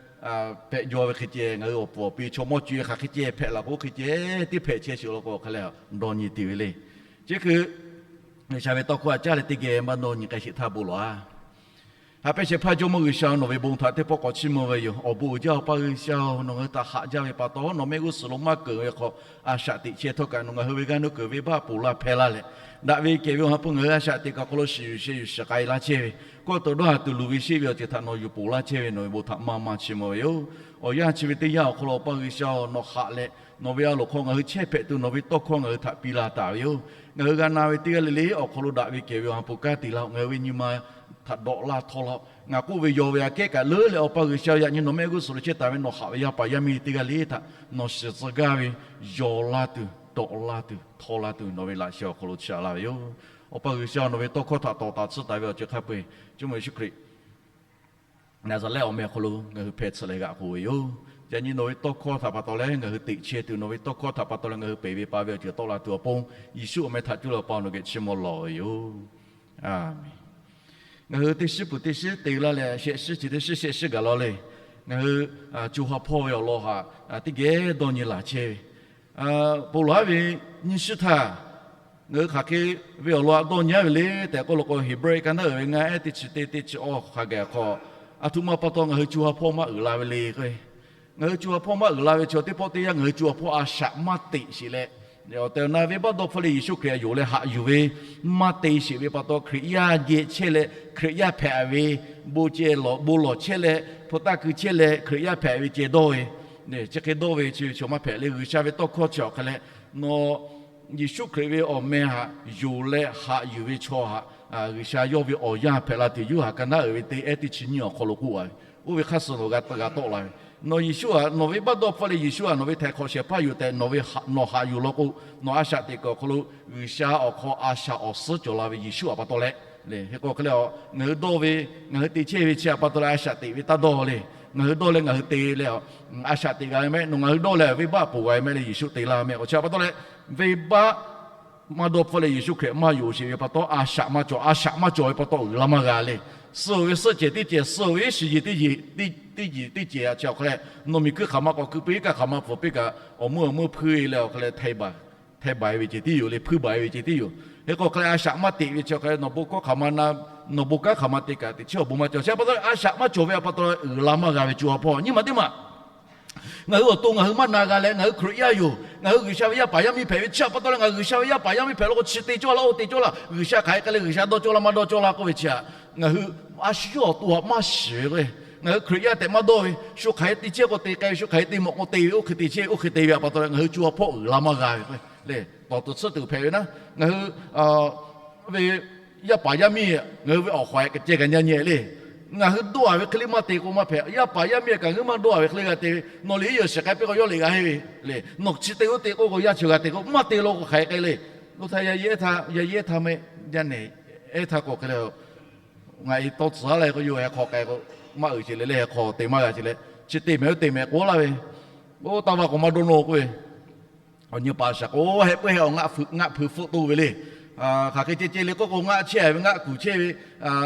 pehꞈ jaw ve hk'e ceh, ngaˬ hui awˬ puˍ awˬ pi chaw mawˇ co-e hk'aˬ hk'e ceh hpehꞈ laˬ k'o, hk'e ceh tiˉ hpehꞈ chehˇ sheˍ law k'o hk'e leh dawˇ nyi tuˬ ve le. Chi hk'e G'uiˬsha ve tawˇ hkawˇ aꞈ caˇ leh teˇ geh maˇ dawˇ nyi k'ai sheˍ htaˇ bon lawˬ-a. Haꞈ pehnˇ shehˍ hpaˇ Jawˇmawˇ G'uiˬsha-oˬ, nawˬ ve bon htaꞈ teˇ pawˆ k'awꞈ chiˇ mvuh ve yoˬ. Awˬ bon uiˍ jaˇ Awˬ pa G'uiˬsha-oˬ, nawˬ ngaˬ hui htaꞈ haꞈ jaˇ ve pa taw, nawˬ mehˆ g'uˇ suhˍ lo maˇ keunˍ ve hk'aw a shaꞈ teꞈ chehˇ htawˇ kaꞈ nawˬ ngaˬ hui ve g'aˇ nuˇ kuiˬ venˇbaˆ ponˬ laˇ hpehˇ laˇ leh, daꞈ ve kehˬ ve Awˬ ha hpu ngaˬ hui a shaꞈ teꞈ kaꞈ awˬ hk'aw lo shiˍ yuˬ sheh yuˬ shiˍ k'ai laˇ chehˇ ve, kawˇ to dawˇ ha tuˬ luˬ ve sheˆ ve awˬ ceuˬ htaꞈ nawˬ yuˬ ponˬ laˇ chehˇ ve nawˬ ve bon htaꞈ maˇ maˇ chiˇ mvuh ve yoˬ. Awˬ yanˇ chi ve teˇ yanˇ awˬ hk'aw lo Awˬ pa G'uiˬsha-oˬ, nawˬ haꞈ leh nawˬ ve a loˍ hk'aw ngaˬ hui chehˇ hpehꞈ tuˬ nawˬ ve tawˇ hkawˇ ngaˬ hui htaꞈ piˇ laˇ taˍ ve yoˬ. Ngaˬ hui g'a na ve teˇ g'aˇ le le awˬ hk'aw lo daꞈ ve kehˬ ve Awˬ ha hpu kanˉ te laˇ-oˬ. Ngaˬ hui ve nyi ma htaꞈ dawꞈ laˇ htawˇ laˇ-oˬ. Ngaˬ k'oˆ ve yaw ve aꞈ kehˉ kaꞈ leuˉ leh Awˬ pa G'uiˬsha yaꞈ nyi nawˬ mehˆ g'uˇ suhˍ lo chehˇ taˍ ve nawˬ haꞈ ve yaˇ paˍ yaˇ miˇ teˇ g'aˇ le htaꞈ nawˬ shiˍ tcuh gaˇ ve, yaw laˇ tuˬ, dawꞈ laˇ tuˬ, htawˇ laˇ tuˬ nawˬ ve laꞈ sheh awˬ hk'aw lo chaꞈ laˇ ve yoˬ. Awˬ pa G'uiˬsha nawˬ ve tawˇ hkawˇ htaꞈ tawˍ taˍ tsuhˇ taˍ ve awˬ ceuˬ hk'a peu-eˬ Jawˇmawˇ Yeˍsuˆ Hkriꞈ Naˍzaˍrehˆ awˬ meh awˬ hk'aw lo ngaˬ hui hpeh tsuhꞈ leh g'aꞈ k'oˬ ve yoˬ. Yaꞈ nyi nawˬ ve tawˇ hkawˇ htaꞈ pa taw leh ngaˬ hui teꞈ chehˇ tuˬ, nawˬ ve tawˇ hkawˇ htaꞈ pa taw leh ngaˬ hui peˬ ve pa ve awˬ ceuˬ tawˆ la tuˬ awˬ pon, Yeˍsuˆ awˬ meh htaꞈ cuˇ leh Awˬ pa nawˬ geh chiˇ mvuh lawˬ ve yoˬ. Aˬmenˍ. Ngaˬ hui teˇ shiˉ peuˬ teˇ shiˉ te laˇ leh, shehˆ shiˉ chi teˇ shiˉ shehˆ shiˉ gaˬ law le. Ngaˬ hui co ha hpawˇ ve awˬ lawn htaꞈ teˇ geh dawˇ nyi laˬ chehˇ ve, ponˬ laˬ ve nyiˇ shiˉ htaˇ, ngaˬ hui hk'aˬ hk'e ve awˬ lawn htaꞈ dawˇ nyi-a ve le tehꞈ k'oˆ law k'o, Heˍbrehˇ ka naˉ uiˍ ve ngaˇ ehˉ teˇ chi teˇ teˇ chi awˇ hk'a gaˬ hk'aw, aˬ htoꞈ ma pa taw ngaˬ hui co ha hpawˇ maˇ uiˍ la ve le k'o, ngaˬ hui co ha hpawˇ maˇ uiˍ la ve chi teˇ pawˆ teˇ yanˇ ngaˬ hui co ha hpawˇ a shaꞈ maˇ teꞈ sheˍ leh, awˬ tehˬ awˬ na venˇbaˆ dawˇ hpfuhˇ leh Yeˍsuˆ Hkriꞈ htaꞈ yonˍ leh haꞈ yuˬ ve maˇ te sheˍ ve pa taw, Hkriꞈ yaˇ geh chehˇ leh Hkriꞈ yaˇ hpehꞈ ve, bon ceh lawˬ bon lawˬ chehˇ leh hpu taˇ kui chehˇ leh Hkriꞈ yaˇ hpehꞈ ve ceh dawˇ ve, chi hk'e dawˇ ve chi chaw maˇ hpehꞈ le. G'uiˬsha ve tawˇ hkawˇ chi awˬ hk'e leh, nawˬ Yeˍsuˆ Hkriꞈ ve awˬ meh htaꞈ yonˍ leh haꞈ yuˬ ve chaw htaꞈ G'uiˬsha yawˇ ve awˬ yanˇ hpehꞈ la tuˬ, Yoˇhanˬ ka naˉ uiˍ ve teˇ ehˉ teˇ chi nyiˇ awˬ hk'aw lo k'oˆ a ve, oˇ ve hk'aˇ suh nawˬ g'a tawˆ la ve Nawˬ Yeˍsuˆ aꞈ, nawˬ venˇbaˆ dawˇ hpfuhˆ leh Yeˍsuˆ aˬ nawˬ ve htaiˍ hk'awꞈ shehˍ hpaˇ yoˬ tehꞈ nawˬ haꞈ yuˬ law k'o, nawˬ a shaꞈ teꞈ kuiˬ awˬ hk'aw lo G'uiˬsha awˬ hk'aw a shaꞈ awˬ suhˉ cawˬ la ve Yeˍsuˆ aꞈ pa taw leh, hk'e k'o hk'e le, ngaˬ hui dawˇ ve, ngaˬ hui te chehˇ ve chi aꞈ pa taw leh a shaꞈ teꞈ ve taˇ dawˇ le. Ngaˬ hui dawˇ leh ngaˬ hui te leh, a shaꞈ teꞈ g'a ve mehˆ, nawˬ ngaˬ hui dawˇ leh venˇbaˆ ponˬ g'a ve mehˆ leh Yeˍsuˆ te laˇ mehˆ. Awˬ chi aꞈ pa taw leh, venˇbaˆ maˇ dawˇ hpfuhˆ leh Yeˍsuˆ Hkriꞈ maˇ yonˍ sheˍ ve pa taw, a shaꞈ maˇ cawˬ, a shaꞈ maˇ cawˬ ve pa taw uiˍ la maˇ g'a le. Suh ve suhˆ cehˬ teˇ cehˬ, suh ve iˉ shiˍ yeˬ teˇ yeˬ, teˇ yeˬ teˇ cehˬ a chi awˬ hk'aw leh, nawˬ miˬ hkuiˇ hk'aˬ ma k'awꞈ keu piˇ, iˉ kaˆ hk'aˬ ma pfuhˍ piˇ kaꞈ, awˬ meuˇ awˬ meuˇ hpuiˇ leh awˬ hk'aw leh htaiˍ baˬ ve ceh tiˉ yoˬ le, hpuiˇ baˬ ve ceh tiˉ yoˬ. Hk'e k'o hk'e le, a shaꞈ maˇ teꞈ ve chi awˬ hk'aw leh nawˬ bon hkawˇ hk'aˬ ma na, nawˬ bon kanˉ hk'aˬ ma te kaꞈ teꞈ chiˉ awˬ bon maˇ cawˬ. Chi aꞈ pa taw leh a shaꞈ maˇ cawˬ ve aꞈ pa taw leh uiˍ la maˇ g'a ve co ha hpawˇ nyiˇ maˬ teˇ maˬ ngaˬ hui awˬ to ngaˬ hui maˇ na g'a leh, ngaˬ hui Hkriꞈ yaˇ yoˬ, ngaˬ hui G'uiˬsha ve yaˇ paˍ yaˇ miˇ hpehꞈ ve chi aꞈ pa taw leh, ngaˬ hui G'uiˬsha ve yaˇ paˍ yaˇ miˇ hpehꞈ law k'o, chi te cawˇ laˇ, oˇ te cawˇ laˇ, G'uiˬsha hk'aˬ hk'e k'ai leh G'uiˬsha dawˇ cawˇ laˇ maˇ dawˇ cawˇ laˇ k'oˆ ve chi aꞈ, ngaˬ hui a shu yawˇ awˬ to htaꞈ maˇ shiˍ ve k'o, ngaˬ hui Hkriꞈ yaˇ tehꞈ maˇ dawˇ ve, shu hk'aˬ hk'e te chehˇ k'o te k'ai ve, shu hk'aˬ hk'e te mawꞈ k'o te ve, oˇ hk'e te chehˇ ve, oˇ hk'e te ve aꞈ pa taw leh ngaˬ hui co ha hpawˇ uiˍ la maˇ g'a ve k'o, le, tawˍ tuˬ tsuhˇ tuˬ hpehꞈ ve naˉ, ngaˬ hui ve yaˇ paˍ yaˇ miˇ, ngaˬ hui ve awˬ hk'awꞈ hk'e ceh kaꞈ nyi nyi le. Ngaˬ hui dawˇ a ve hk'e le maˇ te k'o maˇ hpehꞈ. Yaˇ paˍ yaˇ miˇ kaꞈ ngaˬ hui maˇ dawˇ a ve hk'e le g'a te ve, nawˬ liꞈ heˉ yawˬ shiˍ k'ai piˇ k'o yawˇ liꞈ g'a henˇ ve le. Nawˬ chi te oˇ te k'oˆ k'o yaˇ chi g'a te k'o, maˇ te law k'o hk'aˬ hk'e k'ai le. Oˇ htaˇ yaˇ yeˇ ehˉ htaˇ, yaˇ yeˇ ehˉ htaˇ meh, yaˇ nehˬ ehˉ htaˇ k'awꞈ hk'e le, ngaˬ e tawˇ tcuhˍ laˇ k'o yoˬ, hk'aw k'ai k'o maˇ uiˍ ce le le, hk'aw te maˇ g'a ce leh, chi te mehˍ oˇ te mehˍ k'oˆ laˇ ve, oˇ taˇ va k'awꞈ maˇ dawˇ nawˇ k'oˆ ve, awˬ nyi paˍ shaˍ k'o heh puiˉ heh awˬ ngaˆ hpui fuˆ toˇ ve le. Hk'aˬ hk'e ceh ceh le k'oˆ k'o, ngaˆ chehˇ ve, ngaˆ kuˬ chehˇ ve,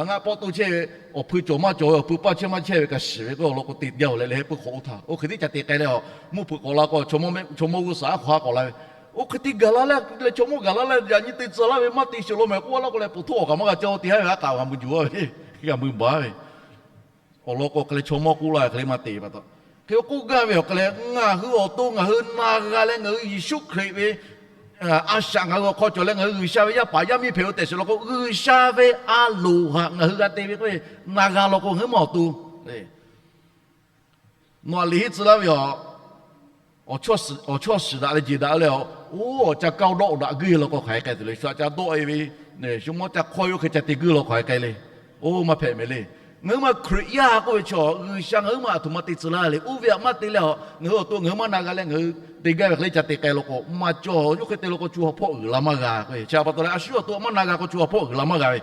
ngaˆ pawˆ toˇ chehˇ ve, awˬ hpui cawˬ maˇ cawˬ ve, awˬ hpui paˇ chehˇ maˇ chehˇ ve kaꞈ shiˍ ve k'o, awˬ lawn k'o te jaˇ-oˬ leh le, heh puiˉ hk'awꞈ oˇ htaˇ oˇ hk'e teˇ ca te k'ai leh, mvuhˇ hpeuꞈ k'awꞈ la k'o, chaw mawˇ g'uˇ suhˍ aˉ hk'aw ha k'awꞈ la ve, oˇ hk'e te gaˬ la leh, chaw mawˇ gaˬ la leh yaꞈ nyi te tcuh laˇ ve maˇ te shiˍ law mehˍ k'oˆ laˇ k'o leh, poˬ htoˆ awˬ kaꞈ maˇ g'a caˇ, oˇ te haˉ ve aˉ k'aꞈ g'a mui juˬ a ve, g'a mui baˬ ve awˬ lawn k'o hk'e le, chaw mawˇ k'oˆ laˇ ve hk'e le maˇ te pa taw, hk'e k'oˆ gaˇ ve awˬ hk'e leh, ngaˬ hui awˬ to ngaˬ hui na g'a leh ngaˬ hui Yeˍsuˆ Hkriꞈ ve a shaꞈ ngaˬ hui awˬ hk'aw cawˬ leh ngaˬ hui G'uiˬsha ve yaˇ paˍ yaˇ miˇ hpehꞈ ve tehꞈ shiˍ law k'o, G'uiˬsha ve a loˍ htaꞈ ngaˬ hui g'a te ve k'o, na g'a law k'o ngaˬ hui maˇ awˬ to nawˬ aꞈ liꞈ henˇ tcuh laˇ ve yoˬ. Awˬ chawˇ shiˍ daꞈ leh jeˬ daꞈ leh, oˇ awˬ ca kaˇ dawˆ daꞈ guiˇ law k'o hk'aˬ hk'e k'ai tuˬ le. Shu aꞈ ca dawˆ e ve, shu mawˇ ca hk'awˇ ve oˇ hk'e ca te guiˇ law k'o hk'aˬ hk'e k'ai le. Oˇ maˇ hpehꞈ mehˍ le. Ngaˬ hui maˇ Hkriꞈ yaˇ k'oˆ ve chaw, G'uiˬsha ngaˬ hui maˇ aˬ htoꞈ ma te tcuh laˇ le. Oˇ ve aꞈ maˇ te leh a, ngaˬ hui awˬ to ngaˬ hui maˇ na g'a leh ngaˬ hui te gaˇ ve hk'e le ca te k'ai law k'o maˇ cawˬ. Oˇ hk'e te law k'o co ha hpawˇ uiˍ la maˇ g'a k'o, chi aꞈ pa taw leh a shu yawˇ awˬ to maˇ na g'a k'o co ha hpawˇ uiˍ la maˇ g'a ve,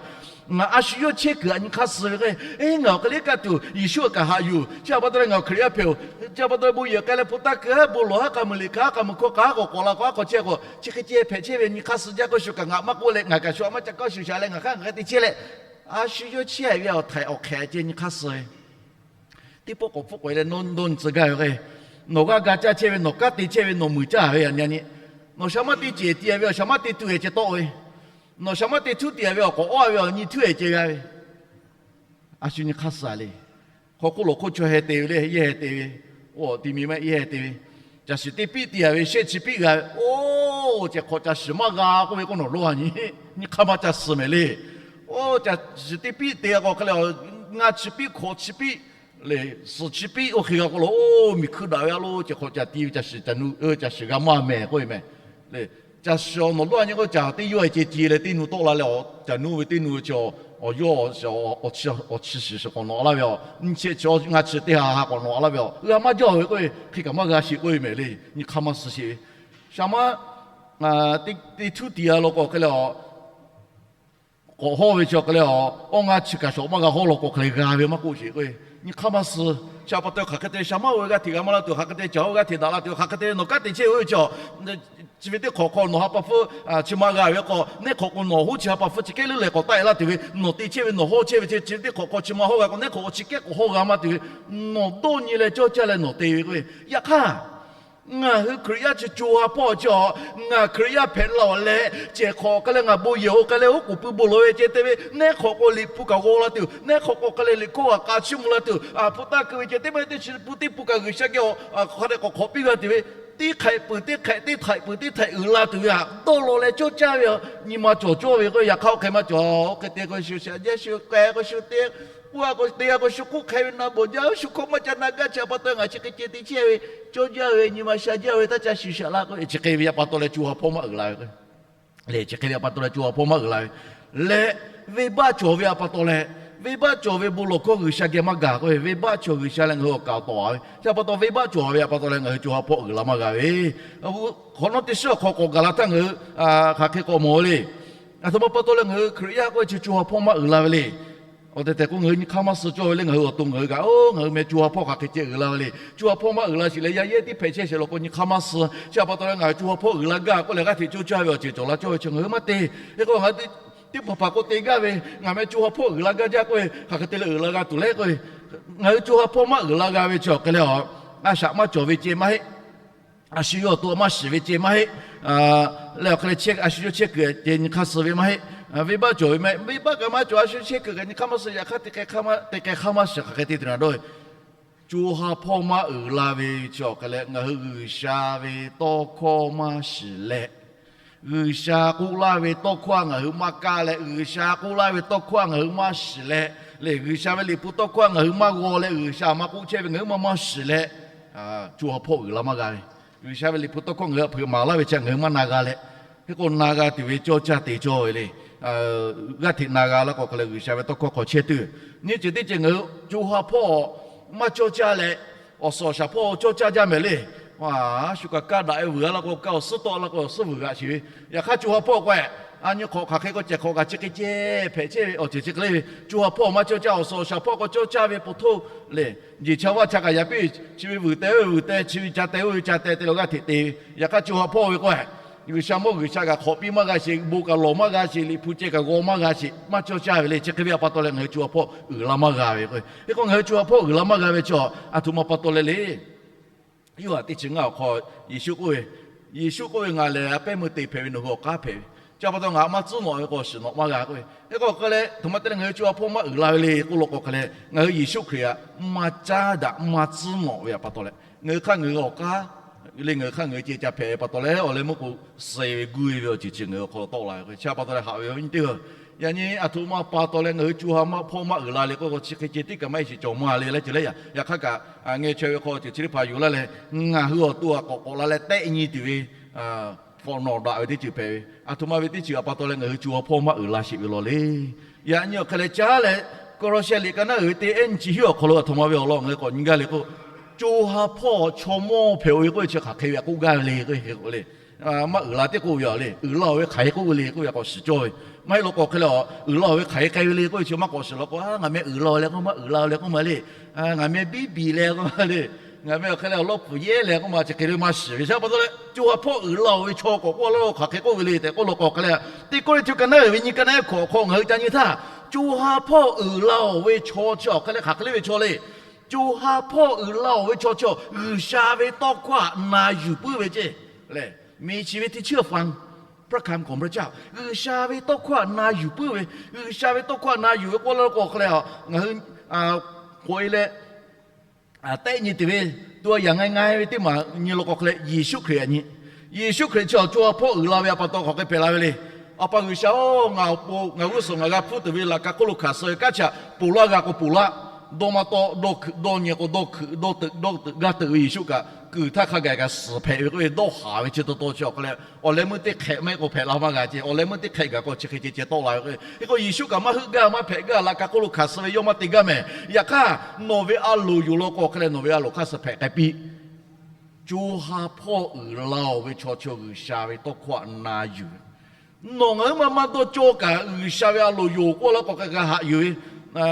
ngaˬ a shu yawˇ chehˇ kuiˬ aꞈ nyi hk'aˇ suh ve k'o, eˉ, ngaˬ awˬ hk'e le kaˇ tuˬ Yeˍsuˆ aꞈ kaꞈ haꞈ yuˬ. Chi aꞈ pa taw leh ngaˬ Hkriꞈ yaˇ hpehꞈ-oˬ. Chi aꞈ pa taw leh bon yehˬ k'ai leh hpu taˇ keu haˉ bon lawˬ haˉ k'a muiˬ liꞈ hkanˍ haˉ k'a muiˬ hkawˇ k'a haˉ k'awꞈ k'awꞈ la k'o, aˉ hk'aw chehˇ k'o, chi hk'e ceh hpehꞈ chehˇ ve nyi hk'aˇ suh jaˇ k'o, shu kaꞈ ngaˬ maˇ k'oˆ leh ngaˬ kaꞈ shu aꞈ maˇ ca kawˇ shu shaˍ leh ngaˬ hk'aˇ ngaˬ hk'e te chehˇ leh, a shu yawˇ chehˇ ve awˬ htaiꞈ awˬ hk'ehꞈ ceh nyi hk'aˇ suh ve teˇ pawˆ k'awꞈ hpfuhˆ k'awꞈ e leh nawˇ dawˇ nyi tcuh gaˇ ve k'o, nawˬ g'aˇ ga caˇ chehˇ ve, nawˬ kanˉ te chehˇ ve, nawˬ muiˬ caˇ ve aꞈ nyi a nyi, nawˬ sha maˇ te cehˬ tiꞈ a ve awˬ sha maˇ te tuˬ ehˍ ceh tawˆ ve, nawˬ sha maˇ te htuˇ tiꞈ a ve awˬ k'awꞈ awˇ a ve awˬ nyi htuˇ ehˍ ceh g'a ve, a shu nyi hk'aˇ suh a le. Hk'aw hk'oˆ lawˬ hk'oˆ chaw heh te ve le, yehˇ heh te ve, oˇ ti mi maˇ yehˇ heh te ve, caˬ shiˍ teˇ piˆ te a ve shehˆ chi piˆ g'a ve, oˇ ceh hk'awꞈ caˬ shiˍ maˇ g'a k'oˆ ve k'o nawˬ lawˇ a nyi, nyi hk'aˇ maˇ ca suh mehˍ le. Oˇ caˬ shiˍ teˇ piˆ te a k'o hk'e le, ngaˇ chi piˆ hkawꞈ chi piˆ le, suhˍ chi piˆ oˇ hk'e g'a k'o lo, oˇ miˬ hkuiˇ daꞈ ve a lo ceh hk'awꞈ caˬ ti ve caˬ shiˍ caˬ nu, caˬ shiˍ g'a maˇ mehˍ k'oˆ ve mehˍ le. Caˬ shiˍ awˬ nawˬ dawˇ a nyi k'o caˬ teˇ yawˇ e ceh ce leh teˇ nu tawˆ la leh, caˬ nu ve teˇ nu ve chi awˬ yawˇ awˬ chi shiˍ shiˍ k'awꞈ nawꞈ laˇ ve a, nyi chi chi ngaˇ chi teˇ ha ha k'awꞈ nawꞈ laˇ ve a, g'a maˇ jaˇ ve k'oˆ ve, hk'e kaꞈ maˇ g'a sheˍ k'oˆ ve mehˍ le. Nyi hk'aˇ maˇ suh sheˍ ve, shaˍ maˇ te htuˇ tiꞈ a law k'o hk'e le a k'awꞈ hawˇ ve chi awˬ hk'e le a, awˇ ngaˇ chi kaꞈ shawˍ maˇ g'a hawˇ law k'o hk'e le g'a ve maˇ k'oˆ sheˍ k'o, nyi hk'aˇ maˇ suh. Chi aꞈ pa taw hk'aˬ hk'e te shaˍ maˇ oˇ ve g'aˇ hteꞈ g'a maˇ la tuˬ, hk'aˬ hk'e te caˬ oˇ g'aˇ hteꞈ daꞈ la tuˬ, hk'aˬ hk'e te nawˬ kanˉ te chehˇ ve oˇ ve chi a, chi ve teˇ hk'awꞈ hk'aw nawˬ ha pa hpfuhˇ chi ma g'a ve k'o, neˇ hk'awꞈ k'o nawˬ hoˉ chi ha pa hpfuhˇ chi kehˉ leuˉ lehˬ k'awꞈ taˆ e laˇ tuˬ ve, nawˬ te chehˇ ve nawˬ hawˇ chehˇ ve chi chi ve teˇ hk'awꞈ hk'aw chi ma hawˇ g'a k'o, neˇ hk'awꞈ k'o chi kehˉ k'awꞈ hawˇ g'a maˇ tuˬ ve, nawˬ dawˇ nyi leh cawˇ caˇ leh nawˬ te ve k'o, yaꞈ hk'aˇ ngaˬ hui Hkriꞈ yaˇ chi co ha hpawˇ chi a, ngaˬ Hkriꞈ yaˇ hpehꞈ la awˬ leh ceh hk'awꞈ hk'e leh ngaˬ bon yehˬ oˇ hk'e leh oˉ k'oˍ pui bon lawˬ ve ceh te ve, neˇ hk'awꞈ k'o liꞈ hpu kaꞈ g'aw la tuˬ, neˇ hk'awꞈ k'o hk'e leh liꞈ hkawˇ kaꞈ k'a chiˇ mvuh la tuˬ, a hpu taˇ keu ve ceh teˇ maˇ heˆ teˇ chi pu teˇ pu kaꞈ G'uiˬsha geh a hk'a dehꞈ k'awꞈ hk'awꞈ piˇ g'a tuˬ ve, teˇ htaiꞈ peuˬ teˇ htaiꞈ, teˇ htaiꞈ peuˬ teˇ htaiꞈ uiˍ la tuˬ ve htaꞈ dawˇ law leh cawˇ caˇ ve a, nyi ma cawˬ cawˇ ve k'o, yaꞈ hk'aˇ oˇ hk'e maˇ cawˬ. Oˇ hk'e te k'o shu shaꞈ jaˇ shu k'ai k'o shu te, k'oˆ a k'o te g'a k'o shu hk'oˆ hk'e ve na bawˬ jaˇ, shu hkawˇ maˇ ca na gaˇ. Chi aꞈ pa taw ngaˬ chi hk'e ceh te chehˇ ve, cawˇ jaˇ ve, nyi ma sha jaˇ ve, taˇ ca shuˍ shaꞈ la k'oˆ ve, chi hk'e ve aꞈ pa taw leh co ha hpawˇ maˇ uiˍ la ve k'o, le chi hk'e ve aꞈ pa taw leh co ha hpawˇ maˇ uiˍ la ve, leh venˇbaˆ cawˬ ve aꞈ pa taw leh, Venˇbaˆ cawˬ ve bon lawˬ hkawˇ G'uiˬsha geh maˇ gaˬ k'oˆ ve, venˇbaˆ cawˬ G'uiˬsha leh ngaˬ hui awˬ kaˍ awˬ tawˍ a ve. Chi pa taw venˇbaˆ cawˬ ve a pa taw leh ngaˬ hui co ha hpawˇ uiˍ la maˇ g'a ve, hk'awꞈ nawˉ teˇ shiˉ awˬ hk'aw k'awꞈ gaˬ la htaˇ ngaˬ hui hk'aˬ hk'e k'awꞈ mawˬ ve le. Aˬ htoꞈ ma pa taw leh ngaˬ hui Hkriꞈ yaˇ k'oˆ ve chi co ha hpawˇ maˇ uiˍ la ve le. Awˬ tehˬ tehˬ k'o ngaˬ hui nyi hk'aˇ maˇ suh cawˇ ve le, ngaˬ hui awˬ to ngaˬ hui kaꞈ, oˇ ngaˬ hui meh co ha hpawˇ hk'aˬ hk'e ceh uiˍ la ve le. Co ha hpawˇ maˇ uiˍ la sheˍ leh yaˇ yehˇ tiˉ hpehꞈ chehˇ sheˍ law k'o nyi hk'aˇ maˇ suh. Chi pa taw leh ngaˬ hui co ha hpawˇ uiˍ la gaˇ k'oˆ leh g'aˇ hteꞈ coˇ caˇ ve awˬ ceuˬ cawˬ la cawˇ ve chi ngaˬ hui maˇ te. Hk'e k'o ngaˬ hui teˇ hpaˍ hpaˍ k'o te gaˇ ve, ngaˬ meh co ha hpawˇ uiˍ la gaˇ jaˇ k'oˆ ve, hk'aˬ hk'e te leh uiˍ la g'a tuˬ le k'oˆ ve, ngaˬ hui co ha hpawˇ maˇ uiˍ la g'a ve chi awˬ hk'e leh a, a shaꞈ maˇ cawˬ ve ceh maˇ heˆ. A shu yawˇ awˬ to maˇ shiˍ ve ceh maˇ heˆ. Leh awˬ hk'e leh a shu yawˇ chehˇ kuiˬ ceh nyi hk'aˇ suh ve maˇ heˆ. Venˇbaˆ cawˬ ve maˇ heˆ, venˇbaˆ kaꞈ maˇ cawˬ, a shu chehˇ kuiˬ kaꞈ nyi hk'aˇ maˇ suh, yaꞈ hk'aˇ te k'ai hk'aˇ maˇ shiˍ hk'aˬ hk'e te tuˬ na dawˇ ve. Co ha hpawˇ maˇ uiˍ la ve chi awˬ hk'e leh ngaˬ hui G'uiˬsha ve tawˇ hkawˇ maˇ shiˍ leh, G'uiˬsha k'oˆ laˇ ve tawˇ hkawˇ a ngaˬ hui maˇ kaˇ leh, G'uiˬsha k'oˆ laˇ ve tawˇ hkawˇ a ngaˬ hui maˇ shiˍ leh, le G'uiˬsha ve Liꞈ hpu tawˇ hkawˇ a ngaˬ hui maˇ g'aw leh, G'uiˬsha maˇ k'oˆ chehˇ ve ngaˬ hui maˇ maˇ shiˍ leh, co ha hpawˇ uiˍ la maˇ g'a ve. G'uiˬsha ve Liꞈ hpu tawˇ hkawˇ ngaˬ hui htaꞈ hpeuꞈ maˍ laˇ ve chi ngaˬ hui maˇ na g'a leh, hk'e k'o na g'a tuˬ ve cawˇ caˇ te cawˇ ve le. G'aˇ hteꞈ na g'a laˇ k'o hk'e leh G'uiˬsha ve tawˇ hkawˇ hk'aw chehˇ tuˬ, nyiˇ ceuˬ teˇ ceuˬ ngaˬ hui co ha hpawˇ maˇ cawˇ caˇ leh, awˬ suhˍ awˬ shaˍ hpawˇ cawˇ caˇ jaˇ mehˍ le. Shu kaꞈ kaˇ daꞈ ve vuiˬ a laˇ k'o, kaˇ awˬ suhˉ tawˆ laˇ k'o awˬ suhˉ vuiˬ g'aꞈ sheˍ ve. Yaꞈ hk'aˇ co ha hpawˇ k'o, a nyi hk'awꞈ hk'aˬ hk'e k'o cehˬ hk'awꞈ kaꞈ chi hk'e ceh hpehꞈ chehˇ ve awˬ ceuˬ chi hk'e le ve. Co ha hpawˇ maˇ cawˇ caˇ, awˬ suhˍ awˬ shaˍ hpawˇ k'o cawˇ caˇ ve po htoˇ le. Jeˬ cha vaˇ cha kaꞈ yaꞈ piˇ, chi ve vuiˬ teh oˇ ve vuiˬ teh, chi ve ca teh oˇ ve ca teh te leh g'aˇ hteꞈ te ve. Yaꞈ hk'aˇ co ha hpawˇ ve k'o, G'uiˬsha mawˇ G'uiˬsha kaꞈ hk'awꞈ piˇ maˇ g'a sheˍ, bon kaꞈ lawˬ maˇ g'a sheˍ, Liꞈ hpu ceh kaꞈ g'aw maˇ g'a sheˍ, maˇ cawˇ caˇ ve le. Chi hk'e ve a pa taw leh ngaˬ hui co ha hpawˇ uiˍ la maˇ g'a ve k'o, hk'e k'o ngaˬ hui co ha hpawˇ uiˍ la maˇ g'a ve chi aˬ htoꞈ ma pa taw leh le. Yoˇhanˬ teˇ chi ngaˇ awˬ hk'aw Yeˍsuˆ k'oˆ ve, Yeˍsuˆ k'oˆ ve, Ngaˬ lehˬ a pehˉ meuˇ te hpehꞈ ve, nawˬ hui awˬ k'aˉ hpehꞈ ve. Chi pa taw ngaˬ maˇ tcuhˉ nawꞈ ve k'o shiˍ nawꞈ maˇ g'a k'oˆ ve. Hk'e k'o hk'e leh htoꞈ ma te leh ngaˬ hui co ha hpawˇ maˇ uiˍ la ve le k'oˆ law k'o hk'e leh, ngaˬ hui Yeˍsuˆ Hkriꞈ htaꞈ maˇ caˉ daꞈ maˇ tcuhˉ nawꞈ ve a pa taw leh, ngaˬ hui hk'aˇ ngaˬ hui awˬ k'aˉ le, ngaˬ hui hk'aˇ ngaˬ hui ceh ca hpehꞈ ve pa taw leh, awˬ leh meuˇ k'o suh ve guˇ ve awˬ ceuˬ chi ngaˬ hui awˬ hk'aw lo tawˆ la ve k'o, chi pa taw leh haꞈ ve awˬ viˉ nyi teˇ hpaˍ, yaꞈ nyi aˬ htoꞈ ma pa taw leh ngaˬ hui co ha maˇ hpawˇ maˇ uiˍ la le k'oˆ k'o, chi hk'e ceh tiˉ kaꞈ maˇ heˆ sheˍ cawˬ maˇ le leh ceh leh, yaꞈ hk'aˇ kaꞈ ngeh chaweh ve hk'aw ceuˬ chi teˇ hpaˍ yuˬ laˇ leh, ngaˬ hui awˬ to a k'awꞈ k'awꞈ la leh tehˆ nyi tuˬ ve k'awꞈ nawˬ daꞈ ve teˇ ceuˬ hpehꞈ ve. Aˬ htoꞈ ma ve teˇ ceuˬ a pa taw leh ngaˬ hui co ha hpawˇ maˇ uiˍ la sheˍ ve law le. Yaꞈ nyi awˬ hk'e leh caˉ leh, Kawˇlawˇshehˇ liꞈ ka naˉ uiˍ ve teˇ ehˉ nyi chi hiˉ awˬ hk'aw lo aˬ htoꞈ ma ve awˬ lawn ngaˬ hui k'awꞈ nyi gaˇ le k'o, co ha hpawˇ chaw mawˇ hpehꞈ-o ve k'oˆ ve chi hk'aˬ hk'e ve a k'oˆ gaˇ ve le k'o, le maˇ uiˍ la teˇ k'oˆ ve a le, uiˍ la-oˬ ve hk'aˬ hk'e k'oˆ ve le k'oˆ ve a k'awꞈ shiˍ cawˇ ve. Maˇ heˆ law k'o hk'e leh, uiˍ la-oˬ ve hk'aˬ hk'e k'ai ve le k'oˆ ve chi maˇ k'awꞈ shiˍ law k'o, ngaˬ meh uiˍ la-oˬ leh k'oˆ maˇ uiˍ la-oˬ leh k'oˆ ma le, ngaˬ meh biˇ biˬ leh k'oˆ ma le, ngaˬ meh awˬ hk'e leh awˬ lawˇ pfuhˍ yehˇ leh k'oˆ ma chi hk'e le maˇ shiˍ ve. Chi pa taw leh co ha hpawˇ uiˍ la-oˬ ve chaw k'awꞈ k'oˆ laˇ lo hk'aˬ hk'e k'oˆ ve le tehꞈ k'oˆ law k'o hk'e leh, Teˇ Kawˇrenˍhtuˆ ka naˉ uiˍ ve nyi ka naˉ hkawꞈ hk'aw ngaˬ hui ca nyi htaˇ, co ha hpawˇ uiˍ la-oˬ ve chaw chi awˬ hk'e leh hk'aˬ hk'e le ve chaw le. Co ha hpawˇ uiˍ la-oˬ ve chaw chi G'uiˬsha ve tawˇ hkawˇ htaꞈ na yuˬ puiˉ ve ceˇ le. มีชีวิตที่เชื่อฟังพระคำของพระเจ้า G'uiˬsha ve tawˇ hkawˇ htaꞈ na yuˬ puiˉ ve, G'uiˬsha ve tawˇ hkawˇ htaꞈ na yuˬ ve k'oˆ laˇ lo k'o hk'e leh, ngaˬ hui k'oꞈ e leh tehˆ nyi tuˬ ve, to yaꞈ ngai ngai ve teˇ maˬ nyi law k'o hk'e leh Yeˍsuˆ Hkriꞈ htaꞈ nyi. Yeˍsuˆ Hkriꞈ chi awˬ co ha hpawˇ uiˍ la ve a pa taw hk'aˬ hk'e hpehꞈ la ve le. A pa G'uiˬsha-oˬ, ngaˬ awˬ pon ngaˬ g'uˇ suhˍ ngaˬ g'a hpuˇ tuˬ ve laꞈ ka hk'oˆ lo hkanˍ suh ve kanˉ chi htaꞈ ponˬ laˇ g'a k'o ponˬ laˇ, dawˇ maˇ tawˆ, dawˇ hkuiꞈ dawˇ nyi k'o dawˇ hkuiꞈ dawˇ teuꞈ dawˇ teuꞈ gaˇ teuꞈ ve Yeˍsuˆ kaꞈ kuiˬ htaˇ hk'a gaˬ kaꞈ suhˍ hpehꞈ ve k'oˆ ve dawˇ haˍ ve chi taw taw chi awˬ hk'e leh, awˬ leh meuˇ teˇ hk'ehꞈ maˇ heˆ k'o hpehꞈ la maˇ g'a ceˇ. Awˬ leh meuˇ teˇ hk'ehꞈ gaˬ k'o chi hk'e ceh ceh tawˆ la ve k'o, hk'e k'o Yeˍsuˆ kaꞈ maˇ heuˆ gaˇ maˇ hpehꞈ gaˇ, laꞈ ka hk'oˆ lo hkanˍ suh ve yawˇ maˇ te gaˇ mehˍ. Yaꞈ hk'aˇ nawˬ ve a loˍ yoˬ law k'o hk'e leh nawˬ ve a loˍ hk'aˇ suh hpehꞈ k'ai piˇ. Co ha hpawˇ uiˍ la-oˬ ve chaw chi G'uiˬsha ve tawˇ hkawˇ htaꞈ na yuˬ ve. Nawˬ ngaˬ huiˉ maˇ maˇ dawˇ cawˇ kaꞈ G'uiˬsha ve a loˍ yoˬ k'oˆ laˇ k'o hk'e g'a haꞈ yuˬ ve.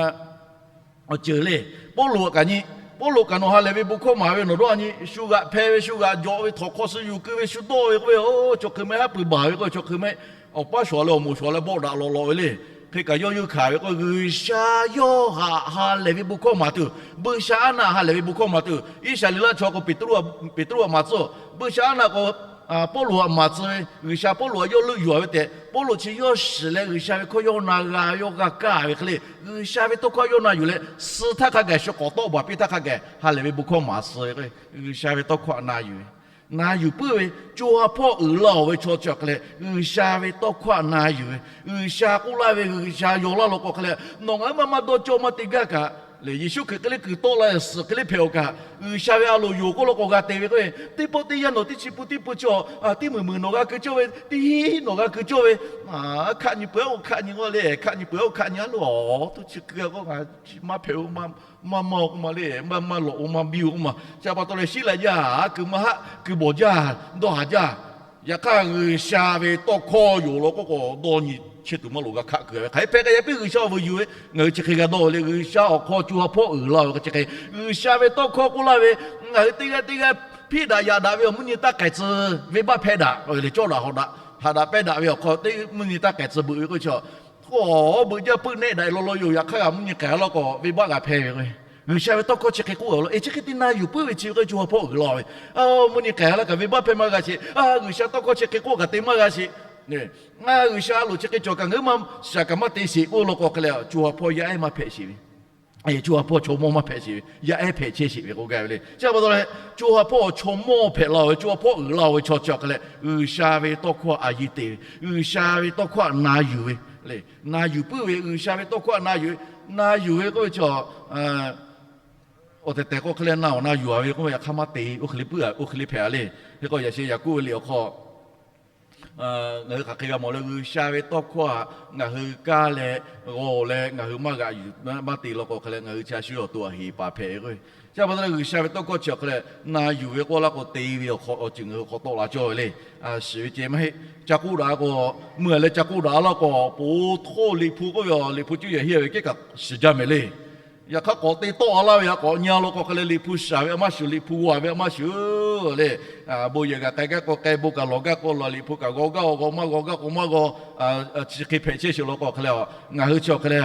Awˬ ceuˬ le, Pawˇluꞈ kaꞈ nyi, Pawˇluꞈ kaꞈ nawˬ ha lehˬ ve bon hkawˇ maˍ ve nawˬ dawˇ nyi, shu g'aꞈ hpeh ve, shu g'aꞈ jawꞈ ve, htawnˍ hk'aw suh yuˬ keu ve, shu dawˇ ve k'oˆ ve, chaw hk'eun meh haˉ pui baˬ ve k'oˆ ve, chaw hk'eun meh awˬ paˉ shawˍ leh awˬ moˍ shawˍ leh bawˆ daꞈ lawꞈ lawꞈ ve le. Hk'e kaꞈ yawˇ yawˇ hkanˍ ve k'o, G'uiˬsha yawˇ htaꞈ ha lehˬ ve bon hkawˇ maˍ tuˬ, buiˇshaˆaˉnaˆ ha lehˬ ve bon hkawˇ maˍ tuˬ, Iˉsaˍreˍlaˆ chaw k'o Peˍtruˆ htaꞈ maˍ tcuhˇ, buiˇshaˆaˉnaˆ k'o Pawˇluꞈ htaꞈ maˍ tcuh ve, G'uiˬsha Pawˇluꞈ htaꞈ yawˇ leuˆ yuˬ-a ve tehꞈ, Pawˇluꞈ chi yawˇ shiˍ leh G'uiˬsha ve hkawˇ yawˇ na g'a ve yawˇ g'a kaˇ ve hk'e le, G'uiˬsha ve tawˇ hkawˇ yawˇ na yuˬ leh, suh htaˇ hk'a gaˬ shu k'awꞈ tawˆ baˬ piˇ htaˇ hk'a gaˬ ha lehˬ ve bon hkawˇ maˍ suh ve k'o, G'uiˬsha ve tawˇ hkawˇ htaꞈ na yuˬ ve, na yuˬ puiˉ ve, co ha hpawˇ uiˍ la-oˬ ve chaw chi awˬ hk'e leh G'uiˬsha ve tawˇ hkawˇ htaꞈ na yuˬ ve, G'uiˬsha k'oˆ laˇ ve G'uiˬsha yaw laˇ law k'o hk'e leh, nawˬ ngaˬ huiˉ maˇ maˇ dawˇ cawˇ maˇ te gaˇ kaꞈ Yeˍsuˆ Hkriꞈ hk'e le kuiˬ tawˆ la suhˍ hk'e le hpehꞈ-oˬ kaꞈ, G'uiˬsha ve a loˍ yoˬ k'oˆ law k'o g'a te ve k'o, teˇ pawˆ teˇ yanˇ nawˬ teˇ chi pun teˇ pun chi, teˇ meunˍ meunˍ nawˬ g'a keu cawˇ ve, teˇ hinˉ nawˬ g'a keu cawˇ ve, hkaˆ nyi peuˬ-oˬ, hkaˆ nyi k'oˆ le, hkaˆ nyi peuˬ-oˬ, hkaˆ nyi a loˬ, awˬ to chi keu k'o, maˇ hpehꞈ-oˬ, maˇ maˇ-oˬ k'oˆ ma le, maˇ maˇ lawꞈ-oˬ, maˇ biˇ-oˬ k'oˆ ma. Chi pa taw leh shiˉ la jaˇ, a kuiˬ maˇ haˆ, kuiˬ bawˬ jaˇ, dawˇ haˍ jaˇ. Yaꞈ hk'aˇ, G'uiˬsha ve tawˇ hkawˇ yoˬ law k'oˆ k'o, dawˇ nyi chehˇ tuˬ maˇ loˍ, g'a hkaˆ keu ve. Hk'aˬ hk'e hpehꞈ k'ai yaꞈ piˇ G'uiˬsha awˬ vuiˬ yuˬ ve, ngaˬ hui chi hk'e g'a dawˇ ve le. G'uiˬsha awˬ hk'aw co ha hpawˇ uiˍ la-oˬ ve k'o chi hk'e, G'uiˬsha ve tawˇ hkawˇ k'oˆ laˇ ve, ngaˬ hui teˇ g'aˇ teˇ g'aˇ hpiˇ daꞈ yaꞈ daꞈ ve awˬ mvuhˇ nyi taˇ k'ai tcuh, venˇbaˆ hpehˇ daꞈ leh cawˇ daꞈ hawˍ daꞈ, haꞈ daꞈ pehnˇ daꞈ ve awˬ hk'aw teˇ mvuhˇ nyi taˇ k'ai tcuh beuꞈ ve k'oˆ ve chi, k'o, beuꞈ jaˇ peuˆ nehˆ daꞈ law law yoˬ. Yaꞈ hk'aˇ g'a mvuhˇ nyi k'ai laˇ k'o, venˇbaˆ g'a hpehˇ ve k'o, G'uiˬsha ve tawˇ hkawˇ chi hk'e k'oˆ laˇ. E, chi hk'e te na yuˬ puiˉ ve chi ve k'o, co ha hpawˇ uiˍ la ve. Mvuhˇ nyi k'ai laˇ kaꞈ venˇbaˆ hpehˇ maˇ g'a sheˍ. G'uiˬsha tawˇ hkawˇ chi hk'e k'oˆ kaꞈ te maˇ g'a sheˍ. G'uiˬsha a loˍ chi hk'e cawˬ kaꞈ ngaˬ hui maˇ shiˍ kaꞈ maˇ te sheˍ k'oˆ law k'o hk'e leh, co ha hpawˇ yaˇ ehˉ maˇ hpehꞈ sheˍ ve. Co ha hpawˇ chaw mawˇ maˇ hpehꞈ sheˍ ve, yaˇ ehˉ hpehꞈ chehˇ sheˍ ve k'o gaˇ ve le. Chi pa taw leh, co ha hpawˇ chaw mawˇ hpehꞈ la-oˬ ve, co ha hpawˇ uiˍ la-oˬ ve chaw chi awˬ hk'e leh, G'uiˬsha ve tawˇ hkawˇ a yiˇ te ve, G'uiˬsha ve tawˇ hkawˇ htaꞈ na yuˬ ve le. Na yuˬ puiˉ ve, G'uiˬsha ve tawˇ hkawˇ htaꞈ na yuˬ ve, na yuˬ ve k'oˆ ve chi, awˬ tehˬ tehˬ k'o hk'e leh na awˬ na yuˬ-a ve k'oˆ ve, yaꞈ hk'aˇ maˇ te, oˇ hk'e le puiˉ-a, oˇ hk'e le hpehꞈ-a le. Hk'e k'o yaꞈ sheh Yaˍkoˆ ve liꞈ awˬ hk'aw ngaˬ hui hk'aˬ hk'e g'a mawˬ leh, G'uiˬsha ve tawˇ hkawˇ htaꞈ ngaˬ hui kaˇ leh g'aw leh ngaˬ hui maˇ g'aꞈ yuˬ maˇ te law k'o hk'e leh, ngaˬ hui chi a shu awˬ to aˬ heˍ paˍ hpehꞈ ve k'o, chi pa taw leh G'uiˬsha ve tawˇ hkawˇ chi awˬ hk'e leh na yuˬ ve k'oˆ laˇ k'o te ve awˬ hk'aw awˬ ceuˬ ngaˬ hui hk'aw tawˆ la cawˇ ve le. Shiˍ ve ceh maˇ heˆ. Ca k'oˆ daꞈ k'o, meuˇ leh ca k'oˆ daꞈ laˇ k'o, po htoˇ Liꞈ hpu k'oˆ ve, Liꞈ hpu cuˇ yiˍ hiˇ ve kehˉ kaꞈ shiˍ jaˇ mehˍ le. Yaꞈ hk'aˇ k'awꞈ te tawˆ-a laˇ ve htaꞈ k'awꞈ nyi-a law k'o hk'e leh, Liꞈ hpu shiˍ ve a maˇ shuˍ, Liꞈ hpu g'aw ve a maˇ shuˍ le. Bon yehˬ kaꞈ k'ai gaˇ k'o k'ai, bon kaꞈ lawˬ gaˇ k'o lawˬ, Liꞈ hpu kaꞈ g'aw gaˇ k'o g'aw, maˇ g'aw gaˇ k'o maˇ g'aw, chi hk'e hpehꞈ chehˇ sheˍ law k'o hk'e leh, ngaˬ hui chi awˬ hk'e leh,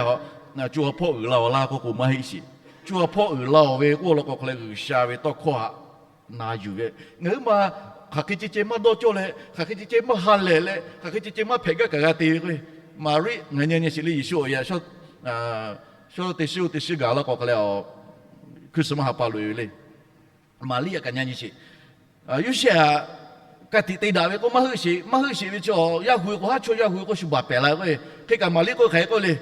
co ha hpawˇ uiˍ la-oˬ laˇ k'oˆ k'o maˇ heˆ sheˍ. Co ha hpawˇ uiˍ la-oˬ ve k'oˆ law k'o hk'e leh, G'uiˬsha ve tawˇ hkawˇ htaꞈ na yuˬ ve. Ngaˬ hui ma hk'aˬ hk'e ceh ceh maˇ dawˇ cawˇ leh, hk'aˬ hk'e ceh ceh maˇ ha lehˬ leh, hk'aˬ hk'e ceh ceh maˇ hpehꞈ gaˇ kaꞈ g'a te ve k'o, Maˍriˆ ngaˬ nyi nyi sheˍ le. Yeˍsuˆ awˬ yanˇ shawˉ teˇ shiˉ oˇ teˇ shiˉ gaˬ laˇ k'o hk'e leh, Christmas ha pa loꞈ-e ve le. Maˍriˆ a kaꞈ nyi nyi sheˍ. Yoˇsehꞈ htaꞈ ka tiꞈ te daꞈ ve k'o maˇ heuˆ sheˍ, maˇ heuˆ sheˍ ve chi, yaˇ hui k'o haˉ chawˇ yaˇ hui k'o shu baˬ pehˍ la ve k'o, hk'e kaꞈ Maˍriˆ k'oˆ hk'aˬ hk'e k'oˆ le,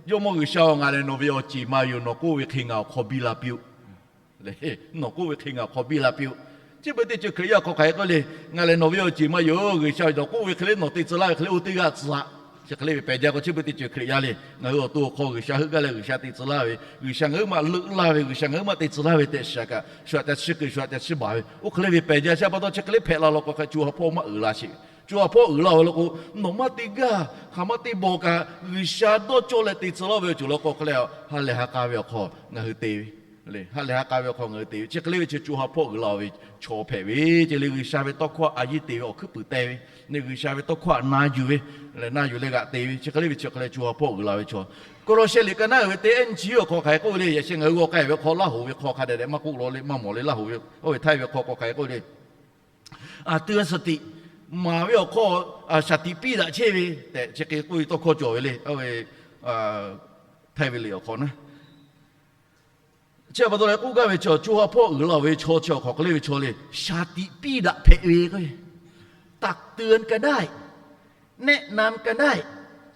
Jawˇmawˇ G'uiˬsha-oˬ, ngaˬ lehˬ nawˬ ve awˬ ceˬ ma yoˬ. Nawˬ k'oˆ ve hk'e ngaˬ awˬ hk'aw biˇ la piˇ-oˆ. Nawˬ k'oˆ ve hk'e ngaˬ awˬ hk'aw biˇ la piˇ-oˆ. Chi beuꞈ teˇ ceuˬ Hkriꞈ yaˇ hk'aw hk'aˬ hk'e k'oˆ le, Ngaˬ lehˬ nawˬ ve awˬ ceˬ ma yoˬ. G'uiˬsha ve nawˬ k'oˆ ve hk'e le nawˬ te tcuh laˇ ve hk'e le oˇ teˇ g'aˇ tcuh a. Chi hk'e le ve pehˬ jaˇ k'o, chi beuꞈ teˇ ceuˬ Hkriꞈ yaˇ le. Ngaˬ hui awˬ to awˬ hk'aw G'uiˬsha heuˆ gaˇ leh G'uiˬsha te tcuh laˇ ve, G'uiˬsha ngaˬ hui maˇ leuˆ laˇ ve, G'uiˬsha ngaˬ hui maˇ te tcuh laˇ ve tehꞈ shiˍ kaꞈ, shu aꞈ ca chiˇ keu, shu aꞈ ca chiˇ baˬ ve, oˇ hk'e le ve pehˬ jaˇ. Chi pa taw chi hk'e le hpehꞈ la law k'o hk'e, co ha hpawˇ maˇ uiˍ la sheˍ. Co ha hpawˇ uiˍ la-oˬ ve law k'o, nawˬ maˇ te gaˇ, hk'aˬ maˇ te bawˬ kaꞈ, G'uiˬsha dawˇ cawˇ leh te tcuh laˇ ve awˬ ceuˬ law k'o hk'e leh, ha lehˬ ha k'a ve awˬ hk'aw ngaˬ hui te ve, ha lehˬ ha k'a ve awˬ hk'aw ngaˬ hui te ve, chi hk'e le ve chi co ha hpawˇ uiˍ la-oˬ ve chaw hpehꞈ ve ce le. G'uiˬsha ve tawˇ hkawˇ htaꞈ a yiˇ te ve awˬ hkuiˉ puiˍ te ve, G'uiˬsha ve tawˇ hkawˇ htaꞈ na yuˬ ve, na yuˬ leh g'aꞈ te ve, chi hk'e le ve chi hk'e leh co ha hpawˇ uiˍ la ve chaw. Kawˇlawˇshehˆ liꞈ ka naˉ uiˍ ve teˇ ehˉ nyiˇ chi awˬ hk'aw hk'aˬ hk'e k'oˆ ve le. Yaꞈ sheh ngaˬ hui g'aw k'ai ve awˬ hk'aw Laˇ hoꞈ ve hk'aw hk'a dehꞈ dehꞈ maˇ k'oˆ law le, maˇ mawˬ le. Laˇ hoꞈ ve, oˇ ve Htaiˇ ve hk'aw k'o hk'aˬ hk'e k'oˆ le, A, เตือนสติ, maˍ ve awˬ hk'aw shaˍ tiꞈ piˇ daꞈ chehˇ ve tehꞈ chi hk'e k'oˆ ve tawˇ hkawˇ cawˬ ve le. Oˇ ve Htaiˇ ve liꞈ awˬ hk'aw naˉ, chi pa taw leh k'oˆ gaˇ ve chaw, co ha hpawˇ uiˍ la-oˬ ve chaw chi awˬ hk'aw hk'e le ve chaw le, shaˍ tiꞈ piˇ daꞈ hpehꞈ ve k'o, ตักเตือนก็ได้ แนะนำก็ได้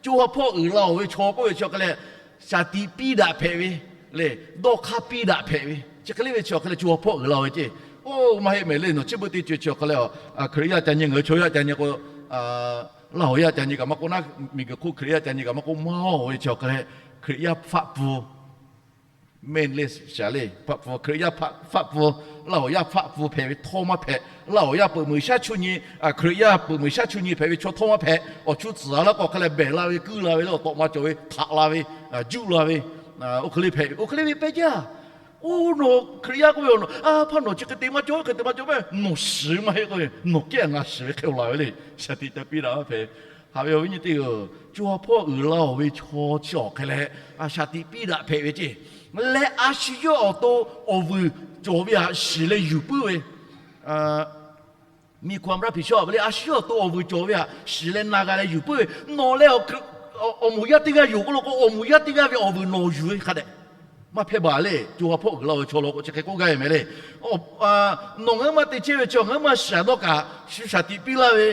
co ha hpawˇ uiˍ la-oˬ ve chaw k'oˆ ve chi awˬ hk'e leh, shaˍ tiꞈ piˇ daꞈ hpehꞈ ve le, dawˇ hk'aˇ piˇ daꞈ hpehꞈ ve, chi hk'e le ve chi awˬ hk'e leh co ha hpawˇ uiˍ la-oˬ ve ce. Oˇ maˇ heˆ mehˍ le, nawˬ chi beuꞈ teˇ ceuˬ chi awˬ hk'e leh, Hkriꞈ yaˇ ca nyi, ngaˬ hui chaw yaˇ ca nyi k'o, Laˇ hoꞈ yaˇ ca nyi kaꞈ maˇ k'oˆ naˉ, miˬguiˬ hk'oˆ Hkriꞈ yaˇ ca nyi kaꞈ maˇ k'oˆ, maˇ oˬ ve chi awˬ hk'e leh, Hkriꞈ yaˇ hpaˆ pfuh, maˇ le shaˍ le, hpaˆ pfuh, Hkriꞈ yaˇ hpaˆ pfuh, Laˇ hoꞈ yaˇ hpaˆ pfuh hpehꞈ ve htawˇ maˇ hpehꞈ. Laˇ hoꞈ yaˇ peuꞈ meunˍ shaˉ chuˇ nyi, Hkriꞈ yaˇ peuꞈ meunˍ shaˉ chuˇ nyi hpehꞈ ve chaw htawˇ maˇ hpehꞈ. Awˬ chuˇ tcuhˍ laˇ k'o hk'e leh behˬ la ve, kuiˇ la ve le, awˬ tawꞈ ma cawˬ ve, htaꞈ la ve, juˆ la ve, oˇ hk'e le hpehꞈ ve, oˇ hk'e le ve pehˬ jaˇ. Oˇ nawˬ Hkriꞈ yaˇ k'oˆ ve awˬ nawˬ, a hpaˇ nawˬ chi hk'e te maˇ cawˬ, hk'e te maˇ cawˬ mehˍ, nawˬ shiˍ maˇ heˆ k'oˆ ve, nawˬ kehˉ ngaˬ shiˍ ve hk'e-oˬ laˬ ve le. Shaˍ tiꞈ ca piˇ daꞈ maˇ hpehꞈ. Haꞈ ve awˬ viˉ nyi teˇ-oˬ, co ha hpawˇ uiˍ la-oˬ ve chaw chi awˬ hk'e leh, shaˍ tiꞈ piˇ daꞈ hpehꞈ ve ce. Leh a shu yawˇ awˬ to awˬ vuiˬ cawˬ ve htaꞈ shiˍ leh yuˬ puiˉ ve, มีความรับผิดชอบ ve le, a shu yawˇ awˬ to awˬ vuiˬ cawˬ ve htaꞈ shiˍ leh na g'a leh yuˬ puiˉ ve, nawˬ leh awˬ moˍ yaˇ teˇ g'aˇ yoˬ k'oˆ law k'o, awˬ moˍ yaˇ teˇ g'aˇ ve awˬ vuiˬ nawˬ yuˬ ve hk'a dehꞈ maˇ hpehˇ baˬ le. Co ha hpawˇ uiˍ la-oˬ ve chaw law k'o chi hk'e k'oˆ gaˇ ve mehˍ le. Nawˬ ngaˬ hui maˇ te chehˇ ve chaw, ngaˬ hui maˇ shiˍ dawˇ kaꞈ, shu shaˍ tiꞈ piˇ laˇ ve,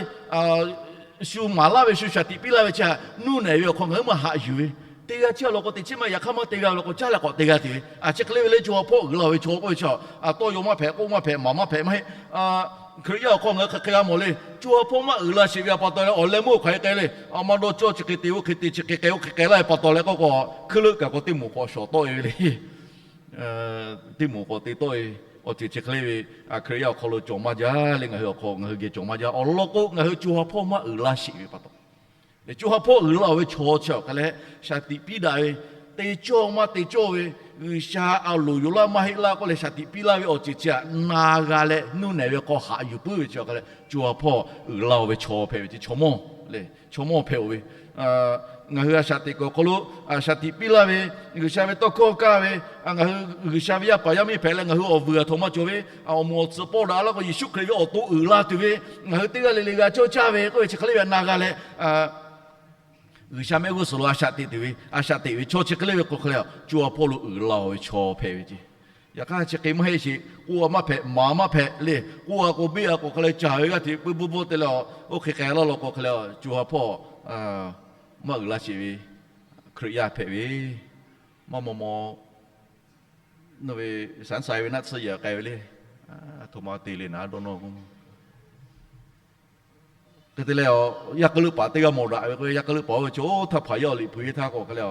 shu maˍ laˇ ve, shu shaˍ tiꞈ piˇ laˇ ve chi htaꞈ nuˇ nehˬ ve awˬ hk'aw ngaˬ hui maˇ haꞈ yuˬ ve, Teˇ g'aˇ chehˇ law k'o te chehˇ maˇ heˆ, yaꞈ hk'aˇ maˇ te g'a law k'o caˇ leh k'awꞈ te g'a tuˬ ve. A, chi hk'e le ve le, co ha hpawˇ uiˍ la-oˬ ve chaw k'oˆ ve chi, a, tawˇ yaw maˇ hpehꞈ, k'oˆ maˇ hpehꞈ, maˍ maˇ hpehꞈ maˇ heˆ. Hkriꞈ yaˇ awˬ hk'aw ngaˬ hui hk'aˬ hk'e g'a mawˬ le. Co ha hpawˇ maˇ uiˍ la sheˍ ve pa taw leh awˬ leh meuˇ hk'aˬ hk'e k'ai le. A, maˇ dawˇ cawˇ, chi hk'e te, oˇ hk'e te, chi hk'e k'ai, oˇ hk'e k'ai laˇ ve pa taw leh k'oˆ k'o, hkui leuˆ kaꞈ k'o teˇ moˍ k'awꞈ shawˍ tawˆ e ve le. Teˇ moˍ k'awꞈ te tawˆ e. Awˬ ceuˬ chi hk'e le ve, a, Hkriꞈ yaˇ awˬ hk'aw lo cawˬ maˇ jaˇ le, ngaˬ hui awˬ hk'aw ngaˬ hui geh cawˬ maˇ jaˇ. Awˬ lawn k'o ngaˬ hui co ha hpawˇ maˇ uiˍ la sheˍ ve pa taw, co ha hpawˇ uiˍ la-oˬ ve chaw chi awˬ hk'e leh shaˍ tiꞈ piˇ daꞈ ve, te cawˇ maˇ te cawˇ ve, G'uiˬsha a loˍ yoˬ laˇ maˇ heˆ laˇ k'oˆ leh shaˍ tiꞈ piˇ laˇ ve awˬ ceuˬ chi htaꞈ na g'a leh nuˇ nehˬ ve hk'aw haꞈ yuˬ puiˉ ve chi awˬ hk'e leh co ha hpawˇ uiˍ la-oˬ ve chaw hpehꞈ ve chi, chaw mawˇ le, chaw mawˇ hpehꞈ-oˬ ve. Ngaˬ hui a shaꞈ teꞈ kuiˬ awˬ hk'aw lo a shaˍ tiꞈ piˇ laˇ ve, G'uiˬsha ve tawˇ hkawˇ kaˇ ve, ngaˬ hui G'uiˬsha ve yaˇ paˍ yaˇ miˇ hpehꞈ leh ngaˬ hui awˬ vuiˬ a htoꞈ ma cawˬ ve, awˬ moˍ awˬ tcuhˍ pawˆ daꞈ laˇ k'o Yeˍsuˆ Hkriꞈ ve awˬ to uiˍ la tuˬ ve, ngaˬ hui teˇ g'aˇ le le g'a cawˇ caˇ ve k'oˆ ve chi hk'e le ve htaꞈ na g'a leh, G'uiˬsha mehˆ g'uˇ suhˍ lo a shaꞈ teꞈ tuˬ ve, a shaꞈ teꞈ ve chaw chi hk'e le ve k'o hk'e leh, co ha hpawˇ lo uiˍ la-oˬ ve chaw hpehꞈ ve ce. Yaꞈ hk'aˇ chi hk'e maˇ heˆ sheˍ, k'oˆ a maˇ hpehꞈ, maˍ maˇ hpehꞈ le, k'oˆ a k'o beˆ a k'o hk'e leh caˍ ve g'aˇ hteꞈ pui bvuhˇ bvuhˇ te leh, oˇ hk'e k'ai laˇ law k'o hk'e leh, co ha hpawˇ maˇ uiˍ la sheˍ ve Hkriꞈ yaˇ hpehꞈ ve, maˇ maw maw, nawˬ ve Saˍnˍsaˍ ve naˆ tsuhˇ yaꞈ k'ai ve le, a htoꞈ ma te le naˍ dawˇ nawˇ k'o Hk'e te leh, yaˇ k'aˉ leuˆ paˍ teˇ g'aˇ mawˬ daꞈ ve k'o, yaˇ k'aˉ leuˆ paˍ oˇ ve chi oˇ htaˇ hpaˍ yaˇ awˬ liꞈ hpu e htaˇ k'o hk'e leh,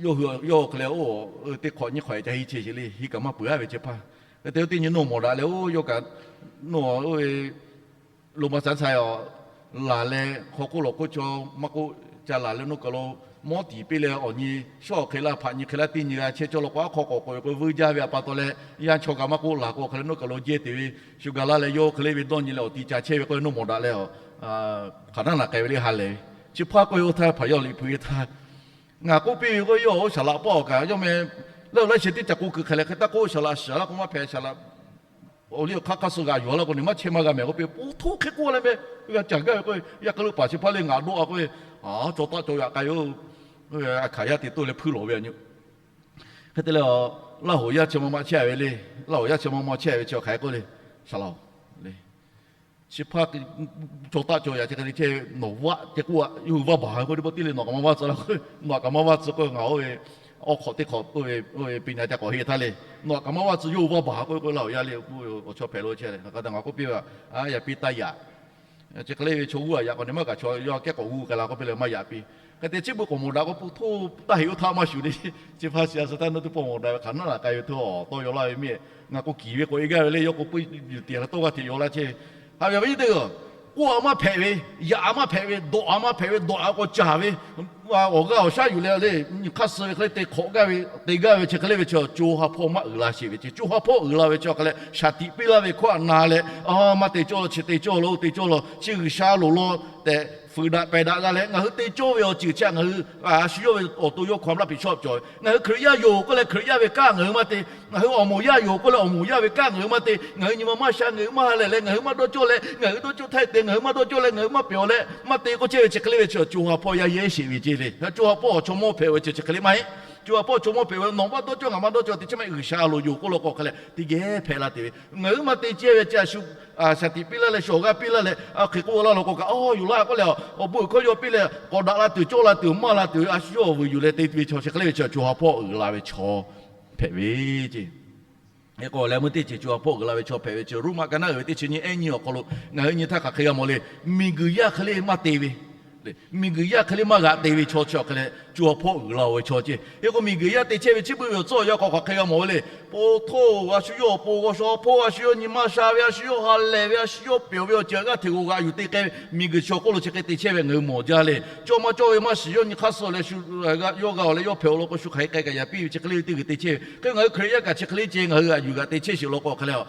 yawˇ hui yawˇ hk'e leh oˇ teˇ hk'awꞈ nyiˇ hk'awꞈ e ca henˇ chehˇ sheˍ le, henˇ kaꞈ maˇ peuˬ-a ve chi hpaˇ. Hk'e te oˇ teˇ nyi nawˬ mawˬ daꞈ leh, oˇ yawˇ kaꞈ nawˬ oˇ ve lo ma Saˍnˍsaˍ a laˬ leh hk'aw hk'oˆ lawˬ hk'oˆ chaw maˇ k'oˆ, ca laˬ leh nawˬ kaꞈ lo mawˉ tiˍ piˇ leh awˬ nyi shawˉ awˬ hk'e laˇ hpaꞈ nyi hk'e laˇ teˇ nyi g'a chehˇ cawˇ law k'o, aˉ hk'aw k'awꞈ k'oꞈ ve k'o vuiˇ jaˇ ve a pa taw leh, yaˇ chaw kaꞈ maˇ k'oˆ laˬ k'o hk'e leh nawˬ kaꞈ lo jehˇ te ve, shu ga laˇ leh yawˇ hk'e le ve dawˇ nyi leh awˬ ti ca chehˇ ve k'o nawˬ mawˬ daꞈ leh, hk'aˬ naˉ naꞈ k'ai ve le ha lehˬ ve. Chi hpaˇ k'oˆ ve oˇ htaˇ hpaˍ yaˇ awˬ liꞈ hpu e htaˇ, ngaˬ k'oˆ piˇ ve k'o, yawˇ oˇ shaˍ laꞈ paˆ awˬ kaꞈ yawˇ meh leuˆ laiˉ sheh teˇ ca k'oˆ kuiˬ hk'e leh hk'e taˇ k'oˆ, shaˍ laꞈ shiˍ laˇ k'o maˇ hpehꞈ, shaˍ laꞈ awˬ liˇ awˬ hk'aˇ hk'aˇ suh g'aꞈ yuˬ laˇ k'o ni maˇ chehˇ maˇ g'a mehˍ k'oˆ piˇ. Oˇ htoˇ hk'e k'oˆ leh meh, g'a caˍ gaˇ ve k'o, yaˇ k'aˉ leuˆ paˍ chi hpaˇ le ngaˬ dawˆ a k'oˆ ve, a, caw taˆ caw yaꞈ k'ai yoˬ. A hkanˍ yaˇ te toˇ leh hpuiˇ lawˬ ve a nyi. Hk'e te leh, Laˇ hoꞈ yaˇ chi ma ma chehˇ ve le. Laˇ hoꞈ yaˇ chi ma ma chehˇ ve chi hk'aˬ hk'e k'oˆ le, shaˍ laꞈ-oˬ le. Chi hpaˇ caw taˆ caw yaꞈ chi hk'e te chehˇ ve, nawˬ vaˆ ceh k'oˆ a, yawˇ hui vaˇ baˬ ve k'oˆ teˇ pawˆ tiˉ le, nawˬ kaꞈ maˇ vaˇ tcuh laˇ k'o, nawˬ kaꞈ maˇ vaˇ tcuh k'oˆ ve, ngaˬ oˇ ve awˬ hk'awꞈ teˇ hk'awꞈ oˇ ve piˇ nyi ca k'awꞈ henˇ htaˇ le, nawˬ kaꞈ maˇ vaˇ tcuh, yawˇ hui vaˇ baˬ k'oˆ ve k'o, Laˇ hoꞈ yaˇ le, oˇ chaw hpehꞈ lo chehˇ le, ngaˬ k'oˆ piˇ ve, a, yaꞈ piˇ taˇ yaꞈ. Chi hk'e le ve chaw g'uˇ a yaꞈ k'awꞈ ne maˇ kaꞈ chaw yawˇ kehˉ k'awꞈ g'uˇ k'ai la k'oˆ piˇ leh maˇ yaꞈ piˇ. Hk'e te chi beuꞈ k'awꞈ mawˬ daꞈ k'o, pu htoˇ taˇ heꞈ oˇ htaˇ maˇ shuˍ le. Chi hpaˇ shiˍ a suh htaˇ nawˬ teˇ pawˆ mawˬ daꞈ ve hk'aˬ naˉ laꞈ k'ai ve htawˇ tawˇ yaw laˇ ve mehˆ. Ngaˬ k'o kiˍ ve k'awꞈ e gaˇ ve le, yawˇ k'o puiˉ yuˬ tiꞈ la tawˇ g'aˇ hteꞈ yaw laˇ chehˇ ve. Haꞈ ve awˬ viˉ nyi teˇ-oˬ, k'oˆ a maˇ hpehꞈ ve, yaꞈ a maˇ hpehꞈ ve, dawꞈ a maˇ hpehꞈ ve, dawꞈ a k'awꞈ caˍ ve, awˬ g'aˇ awˬ shaˉ yuˬ leh le, nyi hk'aˇ suh ve hk'e le te hk'awꞈ gaˇ ve, te gaˇ ve chi hk'e le ve chi, co ha hpawˇ maˇ uiˍ la sheˍ ve ce. Co ha hpawˇ uiˍ la ve chi hk'e leh shaˍ tiꞈ piˇ laˇ ve hkawˇ htaꞈ na leh, a, maˇ te cawˇ, chi te cawˇ law, oˇ te cawˇ law, chi G'uiˬsha loˍ law tehꞈ fuiˍ daꞈ pehˬ daꞈ g'a leh, ngaˬ hui te cawˇ ve awˬ ceuˬ chi htaꞈ ngaˬ hui a shu yawˇ ve awˬ to yawˇ hkawˇ htaꞈ maˇ piˇ shawˆ cawˬ ve. Ngaˬ hui Hkriꞈ yaˇ yoˬ k'oˆ leh Hkriꞈ yaˇ ve kanˉ ngaˬ hui maˇ te, ngaˬ hui awˬ moˍ yaˇ yoˬ k'oˆ leh awˬ moˍ yaˇ ve kanˉ ngaˬ hui maˇ te, ngaˬ hui nyi ma maˇ sha, ngaˬ hui maˇ ha lehˬ leh, ngaˬ hui maˇ dawˇ cawˇ leh, ngaˬ hui dawˇ cawˇ htaˇ te, ngaˬ hui maˇ dawˇ cawˇ leh ngaˬ hui maˇ pehˬ-aw leh maˇ te k'oˆ chehˇ ve chi hk'e le ve chi, co ha hpawˇ yaˇ yehˇ sheˍ ve ce le. Co ha hpawˇ chaw mawˇ hpehꞈ ve chi chi hk'e le maˇ heˆ. Co ha hpawˇ chaw mawˇ hpehꞈ ve nawˬ maˇ dawˇ cawˇ ngaˬ maˇ dawˇ cawˇ te chehˇ maˇ heˆ. G'uiˬsha loˍ yoˬ k'oˆ law k'o hk'e leh teˇ geh hpehꞈ la te ve, ngaˬ hui maˇ te chehˇ ve chi a shu shaˍ tiꞈ piˇ laˇ leh shu awˬ g'aˇ piˇ laˇ leh, a hk'e k'oˆ laˇ law k'o kaꞈ, a, yoˬ laˇ k'oˆ leh awˬ bon hkawˇ yaw piˇ leh k'awꞈ daꞈ la tuˬ, cawˇ la tuˬ, maˇ la tuˬ, a shu yawˇ awˬ vuiˬ yuˬ leh te ve chaw chi hk'e le ve chi, co ha hpawˇ uiˍ la ve chaw hpehꞈ ve ce. Hk'e k'o leh meuˇ teˇ ceuˬ co ha hpawˇ uiˍ la ve chaw hpehꞈ ve chi, Roˉmaꞈ ka naˉ uiˍ ve teˇ chi nyiˇ ehˉ nyiˇ awˬ hk'aw lo ngaˬ hui nyi htaˇ hk'aˬ hk'e g'a mawˬ le. Miˬguiˬ yaˇ hk'e le maˇ te ve, miˬguiˬ yaˇ hk'e le maˇ g'aꞈ te ve chaw chi awˬ hk'e leh co ha hpawˇ uiˍ la-oˬ ve chaw ce. Hk'e k'o miˬguiˬ yaˇ te chehˇ ve chi beuꞈ ve awˬ tcuhˉ awˬ yanˇ hk'aw hk'aˬ hk'e g'a mawˬ ve le. Po htoˇ, a shu yawˇ awˬ pon g'aw shaw hpawˇ, a shu yawˇ nyi maˇ sha ve, a shu yawˇ ha lehˬ ve, a shu yawˇ pehˬ ve awˬ ceuˬ g'aˇ hteꞈ g'awˬ g'aꞈ yuˬ te k'ai ve miˬguiˬ chaw k'oˆ lo chi hk'e te chehˇ ve ngaˬ hui mawˬ jaˇ le. Cawˇ maˇ cawˇ ve maˇ shiˍ, yawˇ nyi hk'aˇ suh leh shu, yawˇ g'a-oˬ leh yawˇ hpehꞈ-aw law k'o shu hk'aˬ hk'e k'ai kaꞈ yaꞈ piˇ ve chi hk'e le ve teˇ g'uiˬ te chehˇ ve. Hk'e ngaˬ hui Hkriꞈ yaˇ kaꞈ chi hk'e le ce, ngaˬ hui g'aꞈ yuˬ g'aꞈ te chehˇ sheˍ law k'o hk'e leh,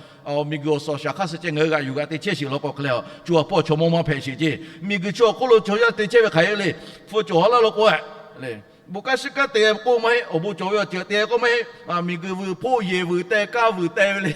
miˬguiˬ awˬ suhˍ awˬ shaˍ hk'aˇ suh ce ngaˬ hui g'aꞈ yuˬ g'aꞈ te chehˇ sheˍ law k'o hk'e leh, co ha hpawˇ chaw mawˇ maˇ hpehꞈ sheˍ ce. Miˬguiˬ chaw k'oˆ lo chaw yaˇ te chehˇ ve hk'aˬ hk'e le, hpu cawˬ ha laˇ law k'o, bon kanˉ shiˉ kanˉ te k'oˆ maˇ heˆ, awˬ bon cawˬ ve awˬ ceuˬ te k'oˆ maˇ heˆ. Miˬguiˬ vuiˬ hpoˆ yehˬ vuiˬ teh, kanˇ vuiˬ teh ve le.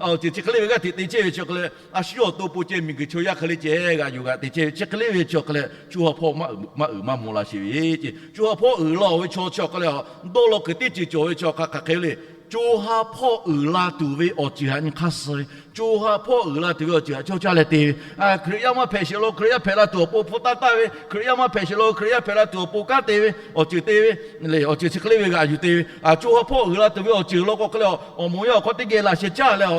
Awˬ ceuˬ chi hk'e le ve g'aˇ hteꞈ te chehˇ ve chi hk'e leh, a shu yawˇ awˬ to pon ceh miˬguiˬ chaw yaˇ hk'e le ceh g'aꞈ yuˬ g'aꞈ te chehˇ ve chi hk'e le ve chi hk'e leh, co ha hpawˇ maˇ uiˍ maˇ mawˬ la sheˍ ve ce. Co ha hpawˇ uiˍ la-oˬ ve chaw chi hk'e leh, dawˇ law kuiˬ teˇ ceuˬ cawˬ ve chi hk'aˬ hk'e le. Co ha hpawˇ uiˍ la tuˬ ve awˬ ceuˬ htaꞈ nyi hk'aˇ suh ve, Co ha hpawˇ uiˍ la tuˬ ve awˬ ceuˬ htaꞈ cawˇ caˇ leh te ve. Hkriꞈ yaˇ maˇ hpehꞈ sheˍ lo Hkriꞈ yaˇ hpehꞈ la tuˬ awˬ pon hpu taˇ taˇ ve, Hkriꞈ yaˇ maˇ hpehꞈ sheˍ lo Hkriꞈ yaˇ hpehꞈ la tuˬ awˬ pon kanˉ te ve awˬ ceuˬ te ve le. Awˬ ceuˬ chi hk'e le ve g'aꞈ yuˬ te ve, co ha hpawˇ uiˍ la tuˬ ve awˬ ceuˬ law k'o hk'e le, awˬ moˍ yaˇ awˬ hk'aw teˇ geh laꞈ sheh caˇ leh,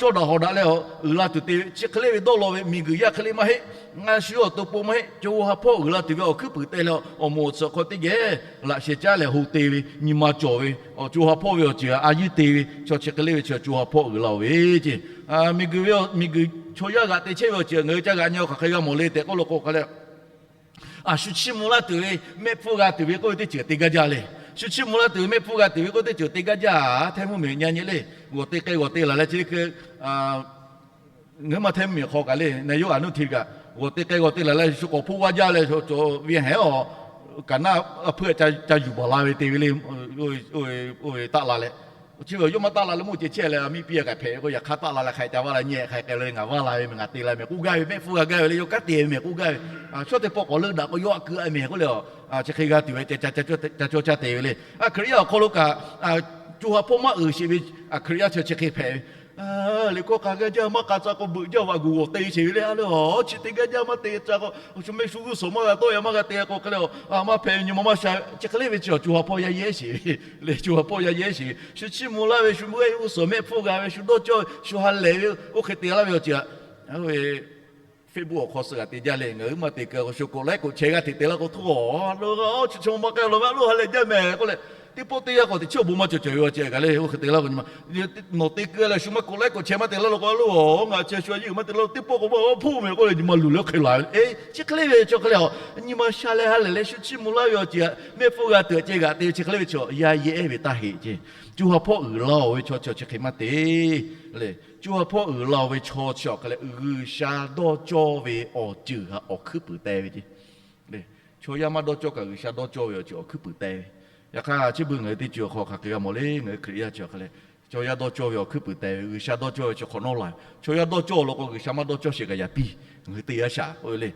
cawˇ daꞈ hawˍ daꞈ leh, uiˍ la tuˬ te ve chi hk'e le ve dawˇ law ve, miˬguiˬ yaˇ hk'e le maˇ heˆ. Ngaˇ shuˍ awˬ to po maˇ heˆ. Co ha hpawˇ uiˍ la tuˬ ve awˬ hkuiˉ puiˍ teh leh, awˬ moˍ awˬ tsuhꞈ hk'aw teˇ geh laꞈ sheh caˇ leh ho te ve, nyi ma cawˬ ve, co ha hpawˇ ve awˬ ceuˬ a yiˇ te ve chaw chi hk'e le ve chi co ha hpawˇ uiˍ la-oˬ ve ce. Miˬguiˬ ve, miˬguiˬ chaw yaˇ g'aꞈ te chehˇ ve awˬ ceuˬ ngaˬ hui ca g'aꞈ nyi-a hk'aˬ hk'e g'a mawˬ le tehꞈ k'oˆ lo k'o hk'a le, a shu chiˇ mvuh laˇ tuˬ ve, mehˆ hpfuhˇ g'a tuˬ ve k'oˆ ve teˇ ceuˬ te gaˇ jaˇ le. Shu chiˇ mvuh laˇ tuˬ ve, mehˆ hpfuhˇ g'a tuˬ ve k'oˆ ve teˇ ceuˬ te gaˇ jaˇ. Htehˇ mvuhˇ miˬ nyi nyi le, g'awˬ te k'ai g'awˬ te laˬ leh chi le hkui ngaˬ hui maˇ htehˇ mvuhˇ miˬ hk'aw kaꞈ le, na yawˇ a nuˇ hti kaꞈ g'awˬ te k'ai g'awˬ te laˬ leh shu k'awꞈ hpoˆ g'aˇ jaˇ leh, cawˬ ve hehˉ-aw, kaꞈ naˆ a hpuiˇ ca yuˬ baˬ la ve te ve le. Oˇ ve taˆ la leh, chi ve yawˇ maˇ taˆ la leh meuˇ ceh chehˇ leh, a miˇ piˇ a kaꞈ hpehꞈ ve k'o, yaꞈ hk'aˇ taˆ la leh hk'a ca vaˇ la nyi hk'a k'ai le, ngaˬ vaˇ la ve mehˬ, ngaˬ te la mehˬ k'oˆ gaˇ ve, mehˆ hpfuhˇ g'a gaˇ ve le, yawˇ kanˉ te ve mehˬ k'oˆ gaˇ ve, shawˉ teˇ pawˆ k'awꞈ leuˆ daꞈ k'o yawˇ a keu a mehˬ k'oˆ le, chi hk'e g'a tuˬ ve ca caˇ caˇ caˇ caˇ cawˇ caˇ te ve le. Hkriꞈ yaˇ awˬ hk'aw lo kaꞈ, co ha hpawˇ maˇ uiˍ sheˍ ve Hkriꞈ yaˇ chi chi hk'e hpehꞈ ve. Liꞈ hkawˇ k'a gaˇ jaˇ maˇ k'a ca k'o, beuꞈ jaˇ vaꞈ guˬ g'awˬ te sheˍ ve le. A le, a chi te gaˇ jaˇ maˇ te ca k'o, shu mehˆ shu g'uˇ suhˍ maˇ g'a tawˆ ya maˇ g'a te k'o hk'e le, maˇ hpehꞈ ve nyi ma maˇ sha ve chi hk'e le ve chi co ha hpawˇ yaˇ yehˉ sheˍ ve le. Co ha hpawˇ yaˇ yehˉ sheˍ ve, shu chiˇ mvuh laˇ ve, shu meuˇ g'uˇ suhˍ mehˆ hpfuhˇ g'a ve, shu dawˇ cawˇ ve, shu ha lehˬ ve, oˇ hk'e te laˇ ve awˬ ceuˬ a Facebook awˬ hk'aw suh g'a te jaˇ le. Ngaˬ hui maˇ te keu k'o, shu k'oꞈ laiˉ k'oꞈ chehˇ g'a hteꞈ te laˇ k'o, htawˇ a lo chi chaw maˇ k'ai lo maˇ lo ha lehˬ jaˇ mehˬ k'oˆ leh, teˇ pawˆ teˇ yanˇ k'awꞈ teꞈ chiˇ awˬ bon maˇ cawˬ cawˬ ve awˬ ceuˬ kaꞈ le, oˇ hk'e te laˇ k'o, nawˬ te keu leh shu maˇ k'oꞈ laiˉ k'oꞈ chehˇ maˇ te laˇ lo k'o, a lo, ngaˬ chi shu a yeˇ uiˍ maˇ te laˇ lo, teˇ pawˆ k'o maˇ a hpuˇ mehˬ k'oˆ leh nyi ma luˬ leh hk'e laˬ ve le. Chi hk'e le ve chaw hk'e le, a nyi ma sha leh ha lehˬ leh shu chiˇ mvuh laˇ ve awˬ ceuˬ a, mehˆ hpfuhˇ g'a tuˬ a ceh g'aꞈ te ve chi hk'e le ve chaw yaˇ yehˉ ve taˇ heꞈ ce. Co ha hpawˇ uiˍ la-oˬ ve chaw chi hk'e maˇ te le. Co ha hpawˇ uiˍ la-oˬ ve chaw chi awˬ hk'e leh G'uiˬsha dawˇ cawˇ ve awˬ ceuˬ htaꞈ awˬ hkuiˉ puiˍ teh ve ce. Chaw yaˇ maˇ dawˇ cawˇ kaꞈ G'uiˬsha dawˇ cawˇ ve awˬ ceuˬ awˬ hkuiˉ puiˍ teh ve. Yaꞈ hk'aˇ chi beuꞈ ngaˬ hui teˇ ceuˬ awˬ hk'aw hk'aˬ hk'e g'a mawˬ le, ngaˬ hui Hkriꞈ yaˇ chi awˬ hk'e leh chaw yaˇ dawˇ cawˇ ve awˬ hkuiˉ puiˍ teh ve, G'uiˬsha dawˇ cawˇ ve chi hk'awꞈ nawˉ la ve. Chaw yaˇ dawˇ cawˇ law k'o G'uiˬsha maˇ dawˇ cawˇ sheˍ kaꞈ yaꞈ piˇ, ngaˬ hui te g'a shaˍ k'oˆ ve le.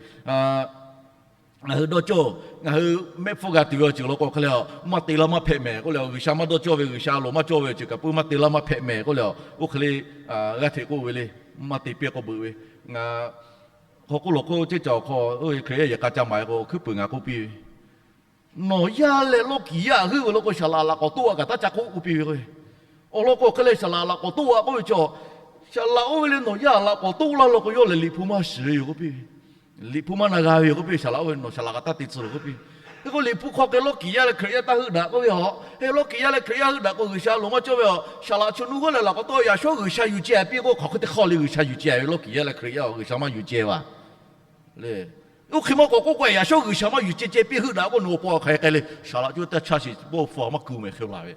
Ngaˬ hui dawˇ cawˇ, ngaˬ hui mehˆ hpfuhˇ g'a tuˬ ve awˬ ceuˬ law k'o hk'e leh, maˇ te laˇ maˇ hpehꞈ mehˬ k'oˆ leh, G'uiˬsha maˇ dawˇ cawˇ ve, G'uiˬsha loˍ maˇ cawˇ ve awˬ ceuˬ kaꞈ puiˉ maˇ te laˇ maˇ hpehꞈ mehˬ k'oˆ leh, oˇ hk'e le g'aˇ hteꞈ k'oˆ ve le. Maˇ te piˇ k'o beuꞈ ve, ngaˬ hk'aw k'oˆ lawˬ hk'oˆ ceˇ ca awˬ hk'aw Hkriꞈ yaˇ yehˬ k'a ca maˍ k'o awˬ hkuiˉ puiˍ ngaˬ k'oˆ piˇ ve, nawˬ yaˇ leh lawˇ kiˍ yaˇ g'uiˇ ve law k'o saˍ laꞈ laꞈ k'awꞈ toˆ a kaꞈ taˇ ca k'oˆ k'oˆ piˇ ve k'o, awˬ lawn k'o hk'e leh saˍ laꞈ laꞈ k'awꞈ toˆ a k'oˆ ve chaw, saˍ laꞈ oˇ ve leh nawˬ yaˇ laꞈ k'awꞈ toˆ laˇ law k'o yawˇ lehˬ Liꞈ hpu maˇ shiˍ ve yoˬ k'oˆ piˇ ve. Liꞈ hpu maˇ na g'a ve yoˬ k'oˆ piˇ ve, saˍ laꞈ oˇ ve nawˬ saˍ laꞈ kaꞈ taˇ te tcuh loˬ k'oˆ piˇ ve. Hk'e k'o Liꞈ hpu hk'aw hk'e lawˇ kiˍ yaˇ leh Hkriꞈ yaˇ taˇ heuˆ daꞈ k'oˆ ve a, hk'e lawˇ kiˍ yaˇ leh Hkriꞈ yaˇ heuˆ daꞈ k'o G'uiˬsha loˍ maˇ cawˇ ve a, saˍ laꞈ chaw nuˇ g'uˇ leh laꞈ k'awꞈ tawˆ yaꞈ shawˉ G'uiˬsha yuˬ ceh piˇ k'o hk'aˬ hk'e teˇ hk'awꞈ le G'uiˬsha yuˬ ceh ve lawˇ kiˍ yaˇ leh Hkriꞈ yaˇ a G'uiˬsha maˇ yuˬ ceh vaˬ le. Oˇ hk'e maˇ k'awꞈ k'oˆ k'o yaꞈ shawˉ G'uiˬsha maˇ yuˬ ceh ceh piˇ heuˆ daꞈ k'o nawˬ awˬ pa hk'aˬ hk'e k'ai le, saˍ laꞈ co taˇ chaˇ sheˍ, bawˆ hpu a maˇ ku mehˬ hk'e laˬ ve.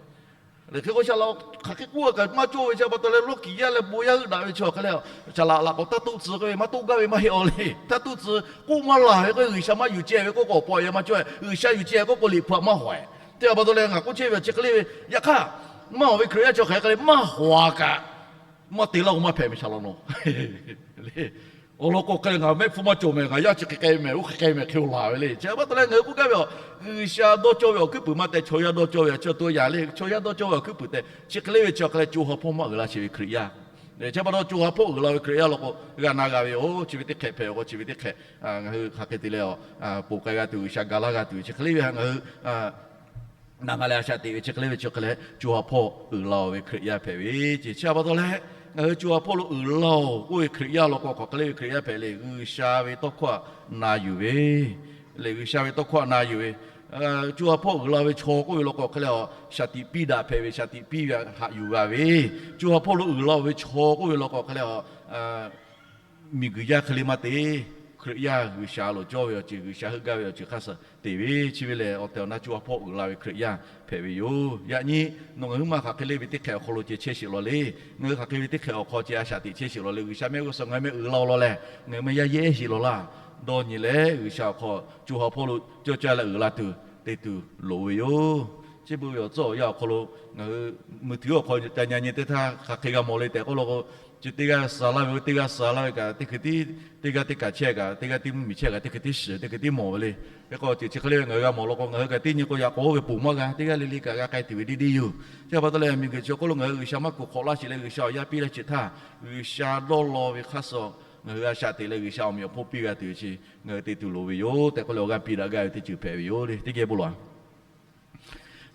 Hk'e k'o saˍ laꞈ hk'aˬ hk'e k'oˆ kaꞈ maˇ cawˇ ve chi pa taw leh lawˇ kiˍ yaˇ leh bon yaˇ heuˆ daꞈ ve chi awˬ hk'e leh, saˍ laꞈ laꞈ k'awꞈ taˇ toˆ tcuh k'oˆ ve maˇ toˆ gaˇ ve maˇ heˆ awˬ le. Taˇ toˆ tcuh k'oˆ maˇ laˬ ve k'o G'uiˬsha maˇ yuˬ ceh ve k'oˆ k'o awˬ pa yaˇ maˇ cawˇ, G'uiˬsha yuˬ ceh k'oˆ k'o Liꞈ hpu a maˇ hawˍ. Teˇ hpaˍ pa taw leh ngaˬ k'oˆ chehˇ ve chi hk'e le ve, yaꞈ hk'aˇ maˇ awˬ ve Hkriꞈ yaˇ chi hk'e k'ai le maˇ hawˍ a kaꞈ maˇ te laˇ k'o maˇ hpehꞈ mehˬ saˍ laꞈ nawˬ le. Awˬ lawn k'o hk'e leh ngaˬ mehˆ hpfuhˇ maˇ cawˬ mehˬ, ngaˬ yaˇ chi hk'e k'ai mehˬ, oˇ hk'e k'ai mehˬ hk'e laˬ ve le. Chi pa taw leh ngaˬ hui k'oˆ gaˇ ve a, G'uiˬsha dawˇ cawˇ ve awˬ hkuiˉ puiˍ maˇ teh, chaw yaˇ dawˇ cawˇ ve a chaw to yaꞈ le, chaw yaˇ dawˇ cawˇ ve awˬ hkuiˉ puiˍ teh. Chi hk'e le ve chi hk'e leh co ha hpawˇ maˇ uiˍ la sheˍ ve Hkriꞈ yaˇ. Chi pa taw co ha hpawˇ uiˍ la ve Hkriꞈ yaˇ law k'o g'a na g'a ve yoˬ. Chi ve teˇ hk'ehꞈ hpehꞈ k'o chi ve teˇ hk'ehꞈ ngaˬ hui hk'aˬ hk'e te leh a, ponˬ k'ai g'a tuˬ, G'uiˬsha ga laˇ g'a tuˬ ve chi hk'e le ve ngaˬ hui na g'a leh a shaꞈ teꞈ ve chi hk'e le ve chi hk'e leh co ha hpawˇ uiˍ la-oˬ ve Hkriꞈ yaˇ hpehꞈ ve ce. Chi pa taw leh ngaˬ hui co ha hpawˇ lo uiˍ la-oˬ k'oˆ ve Hkriꞈ yaˇ law k'o hk'aˬ hk'e le ve Hkriꞈ yaˇ hpehꞈ le, G'uiˬsha ve tawˇ hkawˇ htaꞈ na yuˬ ve le, G'uiˬsha ve tawˇ hkawˇ htaꞈ na yuˬ ve. Co ha hpawˇ uiˍ la ve chaw k'oˆ ve law k'o hk'e leh a, shaˍ tiꞈ piˇ daꞈ hpehꞈ ve, shaˍ tiꞈ piˇ ve haꞈ yuˬ g'a ve. Co ha hpawˇ lo uiˍ la-oˬ ve chaw k'oˆ ve law k'o hk'e leh a, miˬguiˬ yaˇ hk'e le maˇ te, Hkriꞈ yaˇ G'uiˬsha loˍ cawˇ ve awˬ ceuˬ, G'uiˬsha heuˆ gaˇ ve awˬ ceuˬ hk'a suh te ve. Chi ve lehˬ awˬ tehˬ awˬ na co ha hpawˇ uiˍ la ve Hkriꞈ yaˇ hpehꞈ ve yoˬ. Yaꞈ nyi nawˬ ngaˬ hui ma hk'aˬ hk'e le ve teˇ hk'ehꞈ awˬ hk'aw lo ceh chehˇ sheˍ law le. Ngaˬ hui hk'aˬ hk'e ve teˇ hk'ehꞈ awˬ hk'aw ceh a shaꞈ teꞈ chehˇ sheˍ law le. G'uiˬsha mehˆ g'uˇ suhˍ ngaˬ hui mehˆ uiˍ la-oˬ law lehˬ, ngaˬ hui mehˆ yaˇ yehˉ sheˍ law laˇ. Dawˇ nyi leh G'uiˬsha awˬ hk'aw co ha hpawˇ lo cawˇ caˇ leh uiˍ la tuˬ te tuˬ loˍ ve yoˬ. Chi beuꞈ ve awˬ tcuhˉ awˬ yanˇ awˬ hk'aw lo ngaˬ hui mui tuˬ awˬ hk'aw ca nyi nyi teˇ htaˇ hk'aˬ hk'e g'a mawˬ le tehꞈ k'oˆ law k'o, Chi teˇ g'aˇ suh laˇ ve, teˇ g'aˇ suh laˇ ve kaꞈ teˇ hkui tiˉ, teˇ g'aˇ teˇ kaꞈ chehˇ kaꞈ, teˇ g'aˇ teˇ mvuhˇmiˬ chehˇ kaꞈ teˇ hkui tiˉ shiˍ, teˇ hkui tiˉ mawˬ ve le. Hk'e k'o ceuˬ chi hk'e le ve ngaˬ hui g'a mawˬ law k'o, ngaˬ hui kaꞈ teˇ nyi k'o yaꞈ k'aw oˇ ve ponˬ maˇ g'a, teˇ g'aˇ le le kaꞈ g'a k'ai tuˬ ve deˇ deˇ yoˬ. Chi pa taw leh miˬguiˬ chi awˬ hk'oˆ lo ngaˬ hui G'uiˬsha maˇ kuˬ hk'awꞈ laˇ sheˍ leh G'uiˬsha awˬ yaˇ piˇ laˇ sheˍ htaˇ, G'uiˬsha dawˇ law ve hk'aˇ suh ngaˬ hui a shaꞈ teꞈ leh G'uiˬsha awˬ meꞈ awˬ hponˇ piˇ g'a tuˬ ve chi ngaˬ hui te tuˬ loˍ ve yoˬ tehꞈ k'oˆ leh awˬ g'aˇ piˇ daꞈ gaˇ ve teˇ ceuˬ hpehꞈ ve yoˬ le. Teˇ geh bon lawˬ.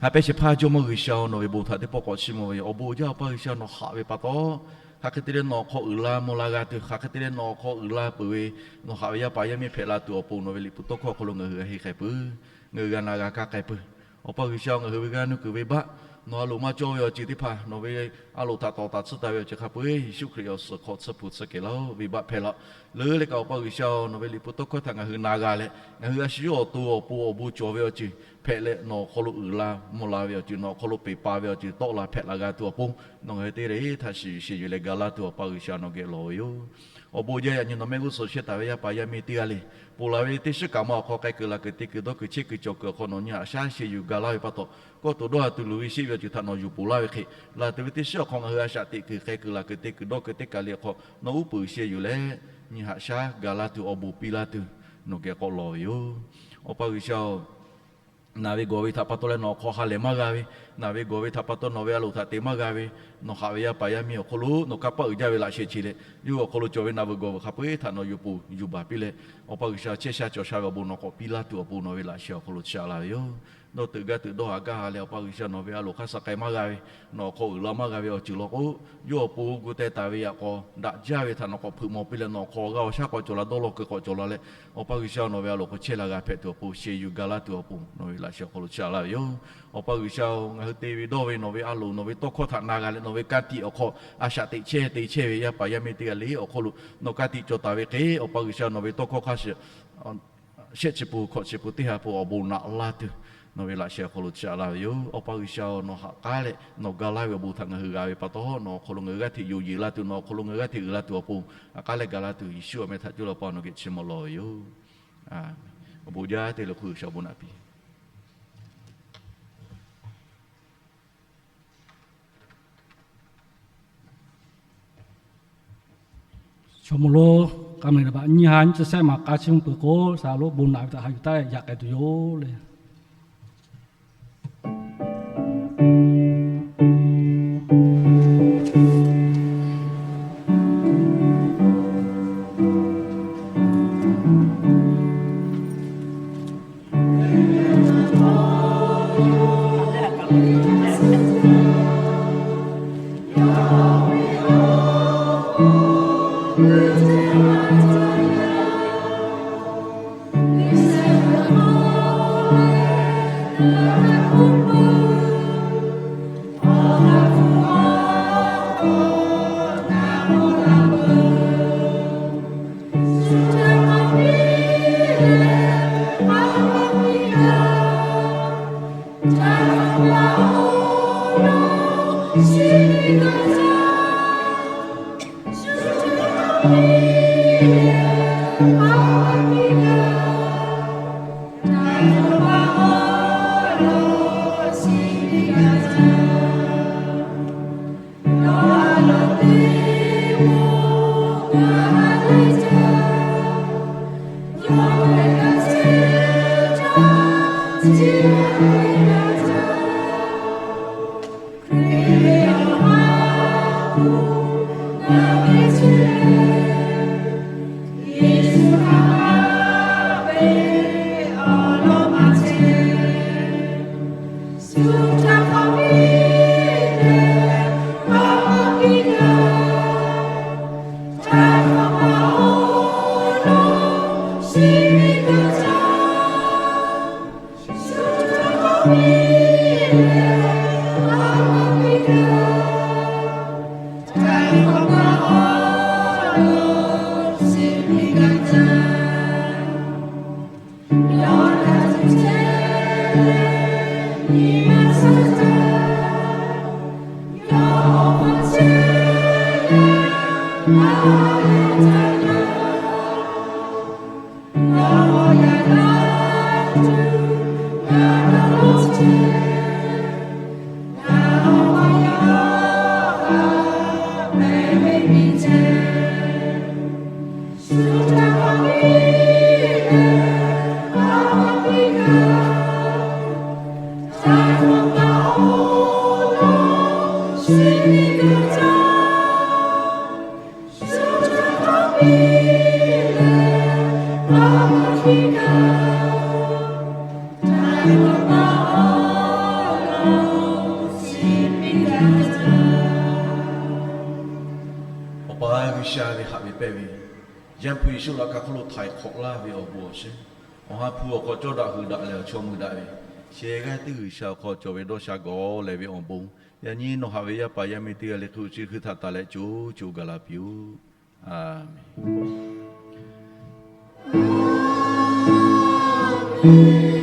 Haꞈ pehnˇ shehˍ hpaˇ Jawˇmawˇ G'uiˬsha-oˬ, nawˬ ve bon htaꞈ teˇ pawˆ k'awꞈ chiˇ mvuh ve yoˬ. Awˬ bon uiˍ jaˇ Awˬ pa G'uiˬsha, nawˬ haꞈ ve pa taw, hk'aˬ hk'e te leh nawˬ awˬ hk'aw uiˍ la mvuh la g'a tuˬ, hk'aˬ hk'e te leh nawˬ awˬ hk'aw uiˍ la peuˬ ve, nawˬ haꞈ ve yaˇ paˍ yaˇ miˇ hpehꞈ la tuˬ awˬ pon nawˬ ve liꞈ hpu tawˇ hkawˇ awˬ hk'aw lo ngaˬ hui g'a henˇ k'ai peuˬ, ngaˬ hui g'a na g'a kaˇ k'ai peuˬ. Awˬ pa G'uiˬsha, ngaˬ hui ve g'aˇ nuˇ kuiˬ venˇbaˆ, nawˬ a loˍ maˇ cawˇ ve awˬ ceuˬ teˇ hpaˍ, nawˬ ve a loˍ htaꞈ tawˍ taˍ tsuhˇ taˍ ve awˬ ceuˬ hk'a peu-eˬ Yeˍsuˆ Hkriꞈ awˬ suhˍ hk'aw tsuhˇ hpu tsuhˇ kehˬ laˇ-oˆ. Venˇbaˆ hpehˇ laˇ-oˆ. Leuˉ leh kaꞈ Awˬ pa G'uiˬsha-oˬ, nawˬ ve liꞈ hpu tawˇ hkawˇ htaꞈ ngaˬ hui na g'a leh, ngaˬ hui a shu yawˇ awˬ to awˬ pon awˬ bon cawˬ ve awˬ ceuˬ hpehꞈ leh, nawˬ awˬ hk'aw lo uiˍ la mvuh la ve awˬ ceuˬ, nawˬ awˬ hk'aw lo peˬ pa ve awˬ ceuˬ tawˆ la hpehꞈ la g'a tuˬ awˬ pon, nawˬ ngaˬ hui teˇ g'aˇ le htaꞈ shiˍ yuˬ sheˍ yuˬ leh ga laˇ tuˬ Awˬ pa G'uiˬsha nawˬ geh lawˬ ve yoˬ. Awˬ bon jaˇ, yaꞈ nyi nawˬ mehˆ g'uˇ suhˍ chehˇ taˍ ve yaˇ paˍ yaˇ miˇ teˇ g'aˇ le, ponˬ laˬ ve teˇ shiˉ kaꞈ ma awˬ hk'aw k'ai kuiˬ laˬ kuiˬ te kuiˬ dawˇ kuiˬ chehˇ kuiˬ cawˬ kuiˬ awˬ hk'aw nawˬ nyi haꞈ shaˉ sheh yuˬ ga laˇ ve pa taw, kawˇ to dawˇ a tuˬ luˬ ve sheˆ ve awˬ ceuˬ htaꞈ nawˬ yuˬ ponˬ laˇ ve hk'e, laˬ tuˬ ve teˇ shiˉ awˬ hk'aw ngaˬ hui a shaꞈ teꞈ kuiˬ k'ai kuiˬ laˬ kuiˬ te kuiˬ dawˇ kuiˬ teˇ kaˬ le awˬ hk'aw nawˬ uˉ peunˍ sheh yuˬ leh, nyi haꞈ shaˉ ga laˇ tuˬ awˬ bon piˇ laˇ tuˬ nawˬ geh k'awꞈ lawˬ ve yoˬ. Awˬ pa G'uiˬsha-oˬ, naˬ ve gawˬ ve htaꞈ pa taw leh nawˬ awˬ hk'aw ha lehˬ maˇ g'a ve, naˬ ve gawˬ ve htaꞈ pa taw nawˬ ve a loˍ htaꞈ te maˇ g'a ve, nawˬ haꞈ ve yaˇ paˍ yaˇ miˇ awˬ hk'oˆ lo nawˬ kanˇ paˆ uiˍ jaˇ ve laꞈ sheh chi leh, yawˇ hui awˬ hk'aw lo cawˬ ve naˬ ve gawˬ ve hk'a peu-eˬ htaꞈ nawˬ yuˬ ponˬ yuˬ baˬ piˇ leh, Awˬ pa G'uiˬsha chehˇ sha cawˬ sha ve awˬ bon nawˬ k'awꞈ piˇ laˇ tuˬ awˬ pon nawˬ ve laꞈ sheh awˬ hk'aw lo chaꞈ la ve yoˬ. Dawˇ teuꞈ gaˇ teuꞈ dawˇ haꞈ gaˇ haꞈ leh, Awˬ pa G'uiˬsha nawˬ ve a loˍ hk'aˇ suh k'ai maˇ g'a ve, nawˬ awˬ hk'aw uiˍ la maˇ g'a ve awˬ ceuˬ law k'o, yawˇ awˬ pon gu teh taˍ ve yaꞈ k'aw daꞈ jaˇ ve htaꞈ nawˬ k'awꞈ hpeuꞈ maw piˇ leh, nawˬ awˬ hk'aw g'a awˬ shaˉ k'awꞈ cawˬ la, dawˇ law keu k'awꞈ cawˬ la leh, Awˬ pa G'uiˬsha nawˬ ve a loˍ hk'aw chehˇ la g'a hpehꞈ tuˬ awˬ pon, sheh yuˬ ga laˇ tuˬ awˬ pon nawˬ ve laꞈ sheh awˬ hk'aw lo chaꞈ la ve yoˬ. Awˬ pa G'uiˬsha-oˬ, ngaˬ hui te ve dawˇ ve nawˬ ve a loˍ nawˬ ve tawˇ hkawˇ htaꞈ na g'a leh, nawˬ ve ka tiꞈ awˬ hk'aw a shaꞈ teꞈ chehˇ te chehˇ ve yaˇ paˍ yaˇ miˇ teˇ g'aˇ le awˬ hk'aw lo nawˬ ka tiꞈ cawˬ taˍ ve hk'e, Awˬ pa G'uiˬsha nawˬ ve tawˇ hkawˇ hk'a shuˍ shehˆ chi pun hkawꞈ chi pun teˇ ha pon awˬ bon naꞈ laˇ tuˬ, nawˬ ve laꞈ sheh awˬ hk'aw lo chaꞈ la ve yoˬ. Awˬ pa G'uiˬsha-oˬ, nawˬ ha k'aˉ leh nawˬ ga laˇ ve awˬ bon htaꞈ ngaˬ hui g'a ve pa taw, nawˬ awˬ hk'aw lo ngaˬ hui g'aˇ hteꞈ yoˬ yeˬ laˇ tuˬ, nawˬ awˬ hk'aw lo ngaˬ hui g'aˇ hteꞈ uiˍ la tuˬ awˬ pon, ha k'aˉ leh ga laˇ tuˬ Yeˍsuˆ awˬ meh htaꞈ coˇ leh Awˬ pa nawˬ geh chi mawˬ lawˬ ve yoˬ. Awˬ bon jaˇ te leh hk'oˆ G'uiˬsha awˬ bon naꞈ piˇ. Chaw mawˬ lo, k'a mehˍ baꞈ nyiˇ ha nyiˇ chi sehˉ maˬ k'a chiˇ mvuh peuˬ k'o, shaˍ lo bon naꞈ ve htaꞈ haꞈ yuˬ taˉ yaꞈ k'ai tuˬ yoˬ le. pehˇ ve, Yaˇ hpu Yeˍsuˆ laꞈ ka hk'oˆ lo htaiˍ hk'awꞈ laˇ ve awˬ bon awˬ shiˍ, awˬ ha hpu awˬ hk'aw cawˇ daꞈ hui daꞈ leh awˬ chawˇ mui daꞈ ve, sheh g'aˇ teˇ G'uiˬsha awˬ hk'aw cawˬ ve dawˇ sha gawˬ leh ve awˬ bon, yaꞈ nyi nawˬ haꞈ ve yaˇ paˍ yaˇ miˇ teˇ g'aˇ le hk'oˆ chi hkui htaꞈ taˍ leh co co gaˬ la piˇ-oˆ. A menˍ.